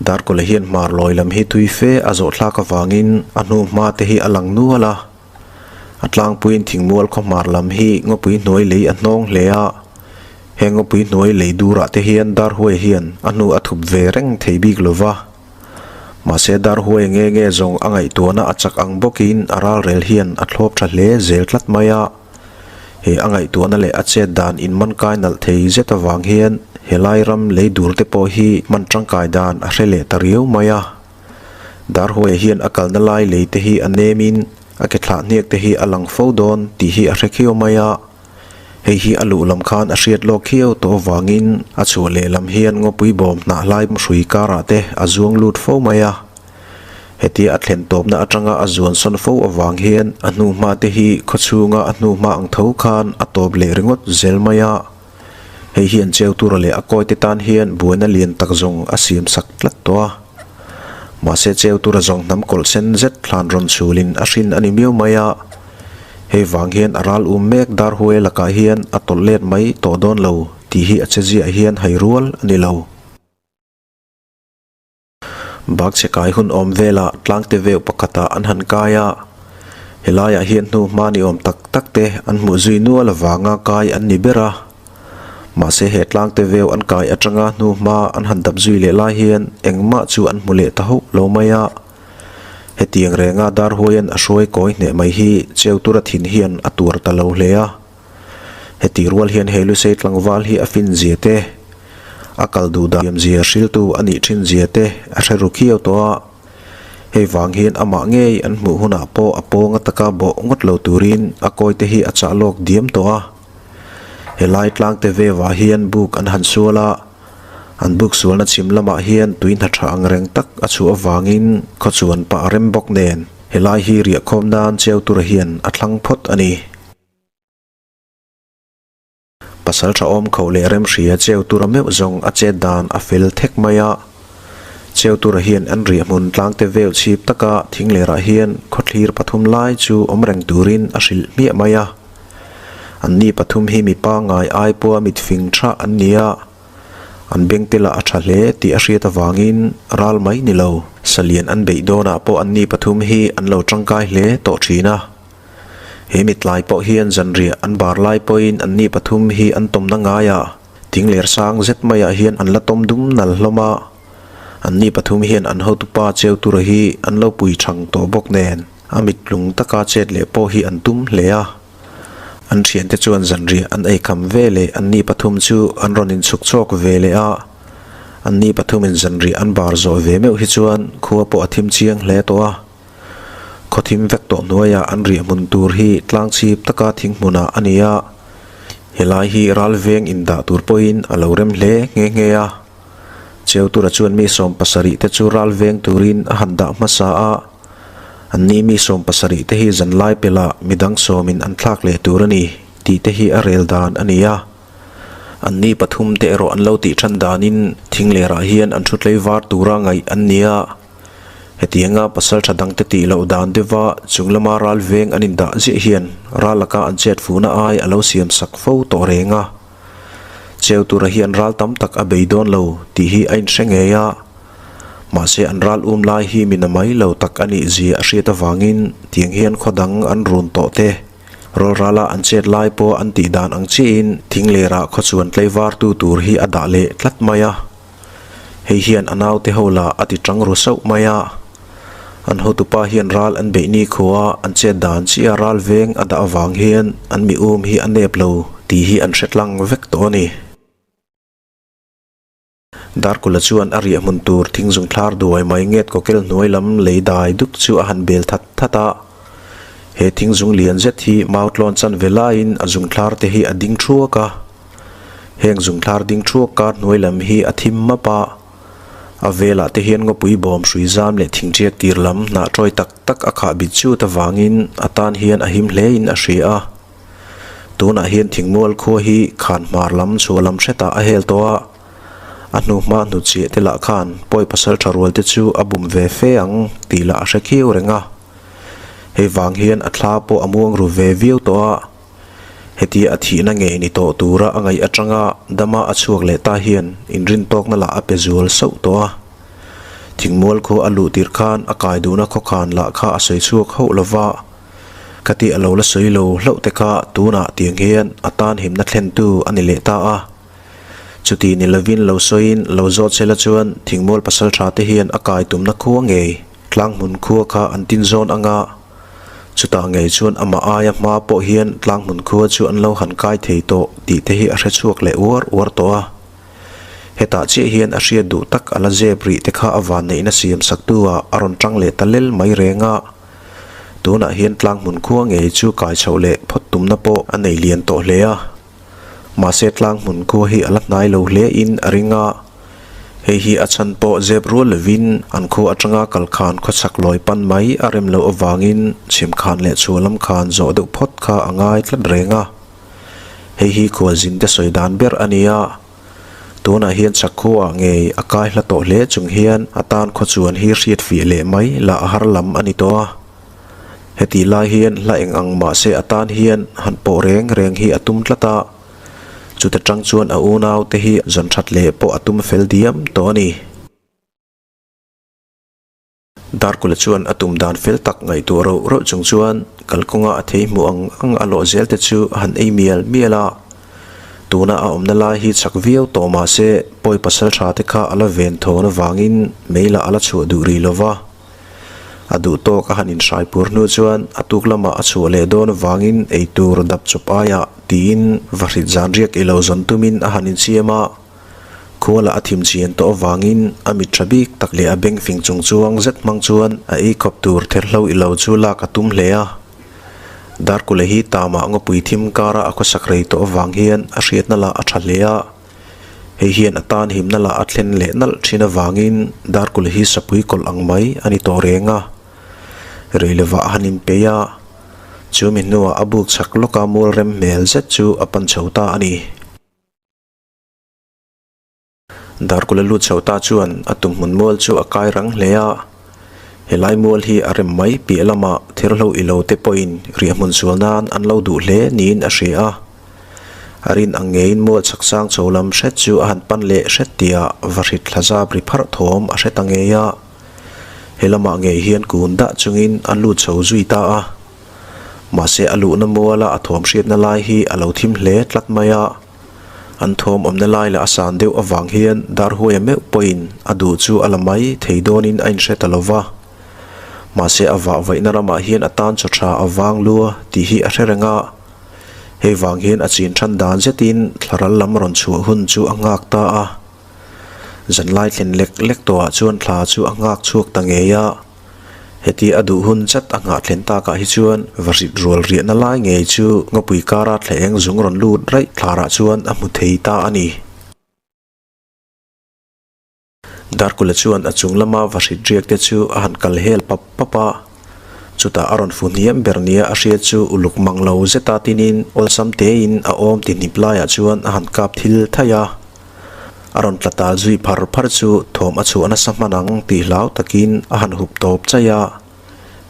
Darkawla hian hmar lawi lam hi tui fe a zawh thlak avangin a hnu hma te hi a lang nual a. A tlangpuiin thingmual khaw hmar lam hi ngawpui hnuai lei a hnawng hle a. He ngawpui hnuai lei durah te hian Darhawia hian a hnu a thup ve reng thei bik lo va. Mahse Darhawia nge nge zawng a ngaihtuahna a chak ang bawkin a ralrel hian a thlawp tha hle zel tlat mai a. He a ngaihtuahna leh a chet dan inman kai nalh thei zet avang hian helai ram lei dur te pawh hi hman tangkai dan a hre leh ta riau mai a. Darhuaia hian a kalna lai lei te hi a nemin a ke thlah hniak te hi a lang fo dawn tih hi a hre khiau mai a. Hei hi a luh lam khan a hriat lawk khiau tawh avangin a chhuah leh lam hian ngawpui bawm hnah hlai hrui karah te a zuang lut fo mai a. Hetia a thlen tawpna atanga a zuan sawn fo avang hian a hnuhma te hi khawchhunga a hnuhma ang tho khan a tawp leh ringawt zel mai a. Hei hi an cheu tura leh a kawi te tan hian buaina lian tak zawng a siam sak tlat tawh a. Mahse cheu tura zawng hnam kawlh sen zet thlan rawn chhulin a hrin a ni miau mai a. Hei vang hian a ral um mek dar huai lakah hian a tawlh let mai tawh dawn lo tih hi a che ziah hian hai rual a ni lo. Bakchhe kai hun awm velah tlangte veu pakhatah an han kai a. Helaiah hian hnu hma ni awm tak tak te an hmuh zui nual avanga kai an ni ber a. Mahse he tlang te veu an kai atanga hnu hma an han dap zui leh lai hian engmah chu an hmu leh ta hauh lo mai a. Hetiang renga Darhuaian a hruai kawi hneh mai hi Cheutura thin hian a tuar ta lo hle a. Heti rual hian he Lusei tlangval hi a fin zia te, a kal duh dan zia hriltu a nih thin zia te a hre ru khiau tawh a. Hei vang hian amah ngei an hmuh hunah pawh a pawng ataka bawh ngawt lo turin a kawi te hi a chah lawk diam tawh a. Helai tlang te vevah hian buk an han sual a, an buk sualna chhim lamah hian tui hna tha ang reng tak a chhuah avangin khawchuan pah a rem bawk nen helai hi riahkhawm nan cheu tura hian a thlang phawt a ni. Pasal tha awm kho leh remhria cheu tura meuh zawng a chet dan a fel thek mai a. Cheu tura hian an riah hmun tlangte vel chhip taka thinglerah hian khawthlir pathum lai chu awm reng turin a hrilh hmiah mai a. Anni pathum hi mi pangngai ai pawha mitfing tha an ni a, an bengte lah a tha hle tih a hriat avangin ral mai ni lo. Salian an beih dawnah pawh anni pathum hi an lo tangkai hle tawh thin a. He mitlai pawh hian zanriah an bar lai pawhin anni pathum hi an tawmna ngai a, thingler sang zet maiah hian an la tawm dum nal hlawm a. Anni pathum hian an hotupa cheu tura hi an lo pui thang tawh bawk nen a mitlung taka chet leh pawh hi an tum hle a. An thiante chuan zanriah an ei kham ve leh anni pathum chu an rawn inchhuk chawk ve leh a. Anni pathumin zanriah an bar zawh ve meuh hi chuan khua pawh a thim chiang hle tawh a. Khawthim vek tawh hnuaiah an riah hmun tur hi tlang chhip taka thing hmunah a ni a, helai hi ral veng indah tur pawhin a lo rem hle nghe nghe a. Cheutura chuan mi 70 te chu ral veng turin a han dah hmasa a, anni mi 70 te hi zanlai pelah midang sawmin an thlak leh tur a ni tih te hi a rel dan a ni a. Anni pathum te erawh an lo tih than danin thinglerah hian an thu tleivar tura ngaih an ni a. Hetianga pasal tha dangte tih loh dan deuha chung lama ral veng an indah ziah hian ral laka an chet fuhna ai a lo siam sak fo tawh reng a. Cheu tura hian ral tam tak a bei dawn lo tih hi a inhre ngei a. Mahse an ral um lai hi mi na mai lo tak a nih zia a hriat avangin tiang hian khaw dang an run tawh te. Rawl rala an chet lai pawh an tih dan ang chiahin thinglerah khaw chuan tlaivartu tur hi a dah leh tlat mai a. Hei hian a naute ho lah a ti tang ru sauh mai a. An hotupa hian ral an beih ni khua an chet dan chiah ral veng a dah avang hian an mi um hi a nep lo tih hi an hre tlang vek tawh a ni. Darkula chuan a riah hmun tur thingzung thlar duai mai nget kawkel hnuai lam lei dai dup chu a han bel that that a. He thingzung lian zet hi mautlawn chanve laiin a zungthlar te hi a ding thuak a. Heng zungthlar ding thuak kar hnuai lam hi a thim map a, a velah te hian ngawpui bawm hrui zam leh thingṭiak tir lam hnah tawi tak tak a khah bit chut avangin a tan hian a him hlein a hria a. Tunah hian thingmual khua hi khan hmar lam chhuah lam hretah a hel tawh a, a hnuhma hnutchhiah te lah khan pawi pasal tha rual te chu a bum ve fe ang tih lah a hre khiau reng a. Hei vang hian a thla pawh a muang ru ve viau tawh a. Hetia a thihna ngei ni tawh tura a ngaih atanga dama a chhuak leh ta hian inrintawkna lah a pe zual sauh tawh a. Thingmual khua a luh tirh khan a kai duhna khawkhan lah kha a sawi chhuak hauh lo va, khati a lo la sawi lo hlauh te kha tunah tiang hian a tan himna thlentu a ni leh ta a. Chuti ni lovin lo sawiin lo zawt sela chuan thingmual pasal tha te hian a kai tumna khua ngei tlanghmun khua kha an tin zawn anga Chutah ngei chuan amah aia hma pawh hian tlanghmun khua chu an lo han kai thei tawh tih te hi a hre chhuak leh uar uar tawh a. Hetah chiah hian a hriat duh tak a la zep rih te kha a vanneihna siam saktu ah a rawn tang leh ta lel mai reng a. Tunah hian tlanghmun khua ngei chu kai chhoh leh phawt tumna pawh a nei lian tawh hle a. Mahse tlanghmun khua hi a la hnai lo hle in a ring a. Hei hi a chhan pawh zep rual lovin an khua atanga kal khan khawchhak lawi pan mai a rem loh avangin chhim khan leh chhuah lam khan zawh deuh phawt kha a ngai tlat reng a. Hei hi khualzin te sawi dan ber a ni a. Tunah hian chhak khuaah ngei a kai hla tawh hle chung hian a tan khawchuan hi hriat fiah leh mai lah a har lam a ni tawh a. Hetih lai hian hla eng ang mahse a tan hian han pawh reng reng hi a tum tlat a. Chuta tang chuan a unau te hi zawn that leh pawh a tum fel diam tawh a ni. Darkula chuan a tum dan fel tak ngaihtuah rauh rauh chung chuan kalkawnga a thei hmuh ang ang a lawh zel te chu a han ei mial mial a. Tuna a awmna lai hi chak viau tawh mah se pawi pasal tha te kha a la ven thawn avangin meilah a la chhuah duh rih lo va. A duh tawk a han inhrai pur hnu chuan a tuk lamah a chhuah leh dawn avangin ei tur dap chawp aiah tiin vahrit zan riak i lo zawn tumin a han insiam a. Khuala a thim chian tawh avangin a mit tha bik tak leh a beng fing chung chuang zet hmang chuan a ei khawp tur therhlo i lo chu lak a tum hle a. Darkule hi tamah ngawpui thim kara a khawsak rei tawh avang hian a hriatna lah a tha hle a. Hei hian a tan himna lah a thlen leh nalh thin avangin Darkule hi sapui kawlh ang mai a ni tawh reng a. Rei lovah a han inpeih a, chumi hnuah a buk chak lawka mual rem hmel zet chu a pan chho ta a ni. Darkula lut chho ta chuan a tumhmun mual chu a kai rang hle a, helai mual hi a rem mai piah lamah therhlo i lo te pawhin riahhmun sual nan an lo duh hle niin a hria a. A rin ang ngeiin mual chak sang chho lam hret chu a han pan leh hret tihah vahrit thla zap ri pharh thawm a hre ta ngei a. He lamah ngei hian kun dah chungin a lut chho zui ta a. Mahse a luhna muala a thawm hriatna lai hi a lo thim hle tlat mai a. An thawm awmna lai leh a san deuh avang hian Darhuaia meuh pawhin a duh chu a la mai thei dawnin a inhre ta lo va. Mahse a vah vaihna ramah hian a tan chaw tha a vang lua tih hi a hre reng a. Hei vang hian a chin than dan zetin thlaral lam rawn chhuah hun chu a nghak ta a. Zanlai thlen lek lek tawhah chuan thla chu a nghak chhuak ta ngei a. Heti a duh hun chat a nghah thlen takah hi chuan vahrit rual riahna lai ngei chu ngawpui kara thla eng zung rawn lut raih thlarah chuan a hmu thei ta a ni. Darkula chuan a chung lama vahrit riak te chu a han kal hel pap pap a, chutah a rawn fu hniam ber nia a hriat chu uluk mang lo zeta tinin awlsam tein a awm ti hnip laiah chuan a han kap thil thaih a. A rawn tla tal zui phar phar chu thawm a chhuah nasa hman ang tih hlau takin a han hup tawp chaih a.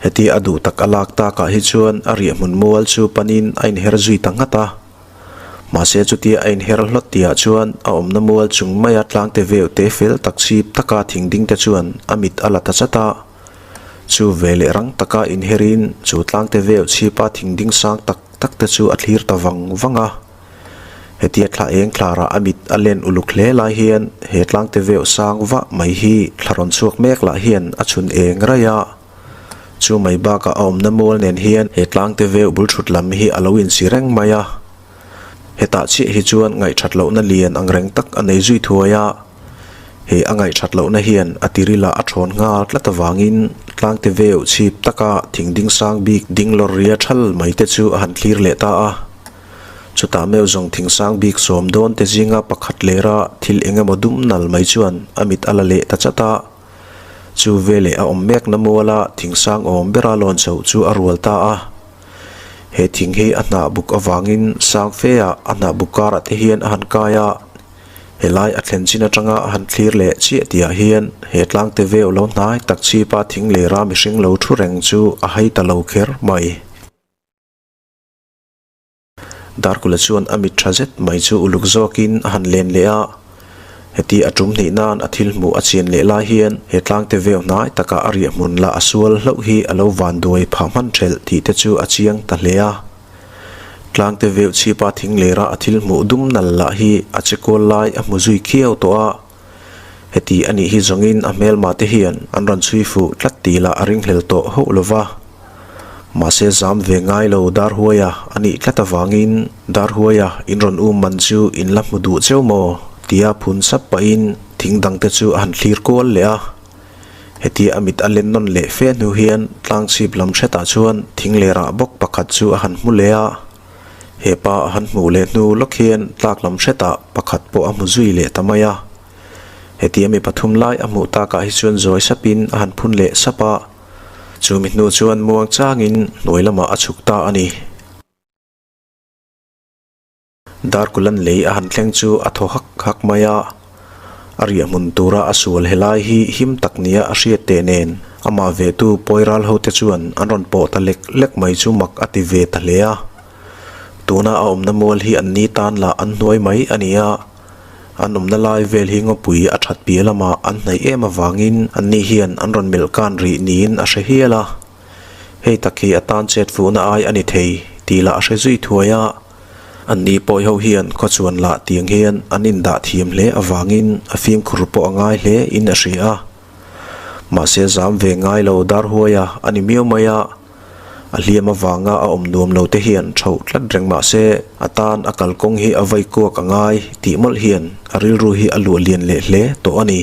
Heti a duh tak a lak takah hi chuan a riahhmun mual chu panin a inher zui ta nghat a. Mahse chutia a inher hlawt tihah chuan a awmna mual chung maia tlangte veu te fel tak chhip taka thing ding te chuan a mit a la ta chat a. Chu ve leh rang taka inherin chu tlangte veu chhipa thing ding sang tak tak te chu a thlir ta vang vang a. Hetia thla eng thlarah a mit a len uluk hle lai hian he tlangte veuh sang vah mai hi thla rawn chhuak mek lah hian a chhun eng raih a. Chu mai bakah a awmna mual nen hian he tlangte veuh bul thut lam hi a lo insi reng mai a. Hetah chiah hi chuan ngaihthat lohna lian ang reng tak a nei zui thuai a. He a ngaihthat lohna hian a tirilah a thawn nghal tlat avangin tlangte veuh chhip taka thing ding sang bik ding lawr ria thal mai te chu a han thlir leh ta a. Chutah meuh zawng thingsang bik sawm dawn te zinga pakhat lera thil eng emaw dum nal mai chuan a mit a la leh ta chat a. Chu veleh a awm mekna muala thingsang awm bera lawn chhoh chu a rual ta a. He thing hi a hnah buk avangin sang fe ah a hnah buk karah te hian a han kai a. Helai a thlen chin atanga a han thlir leh chiah tihah hian he tlangte veu lo hnai tak chhipa thing lera mihring lo thu reng chu a hai ta lo kher mai. Darkula chuan a mit tha zet mai chu uluk zawkin a han len leh a, heti a tum hnih nan a thil hmuh a chian leh lai hian he tlangte veu hnai taka a riah hmun lah a sual hlauh hi a lo van duai phah hman thelh tih te chu a chiang ta hle a. Tlangte veu chhipa thing lera a thil hmuh dum nal lah hi a che kual lai a hmu zui khiau tawh a, heti a nih hi zawngin a hmelma te hian an rawn chhui fuh tlat tih lah a ringhlel tawh hauh lova. Mahse zam ve ngai lo Darhuaia a nih tlat avangin Darhuaia in rawn um man chu in la hmu duh cheu maw? tia phun sap pahin thing dangte chu a han thlir kual leh a. Hetia a mit a len nawn leh fe hnu hian tlangchhip lam hretah chuan thing lerah bawk pakhat chu a han hmu leh a. He pa a han hmuh leh hnu lawk hian tlak lam hretah pakhat pawh a hmu zui leh ta mai a. Hetia mi pathum lai a hmuh takah hi chuan zawi sapin a han phun leh sap a. Chumi hnu chuan muang changin hnuai lamah a chhuk ta a ni. Darkulan lei a han thleng chu a thaw hak hak mai a, a riah hmun tura a sual helai hi him tak nia a hriat teh nen amah vetu pawi ral hote chuan an rawn pawh ta lek lek mai chu mak a ti ve ta hle a. Tuna a awmna mual hi an ni tan lah an hnuai mai a ni a. An awmna lai vel hi ngawpui a that piah lamah an hnaih em avangin anni hian an rawn melh kan rih niin a hre hial a. Hei tak hi a tan chet fuhna ai a ni thei tih lah a hre zui thuai a. Anni pawi ho hian khawchuan lah tiang hian an indah thiam hle avangin a fimkhur pawh a ngai hle in a hria a. Mahse zam ve ngai lo dar huai a a ni miau mai a. A hliam avanga a awm nuam lo te hian tho tlat reng mah se a tan a kalkawng hi a vai kuak a ngai tih mawlh hian a rilru hi a luah lian leh hle tawh a ni.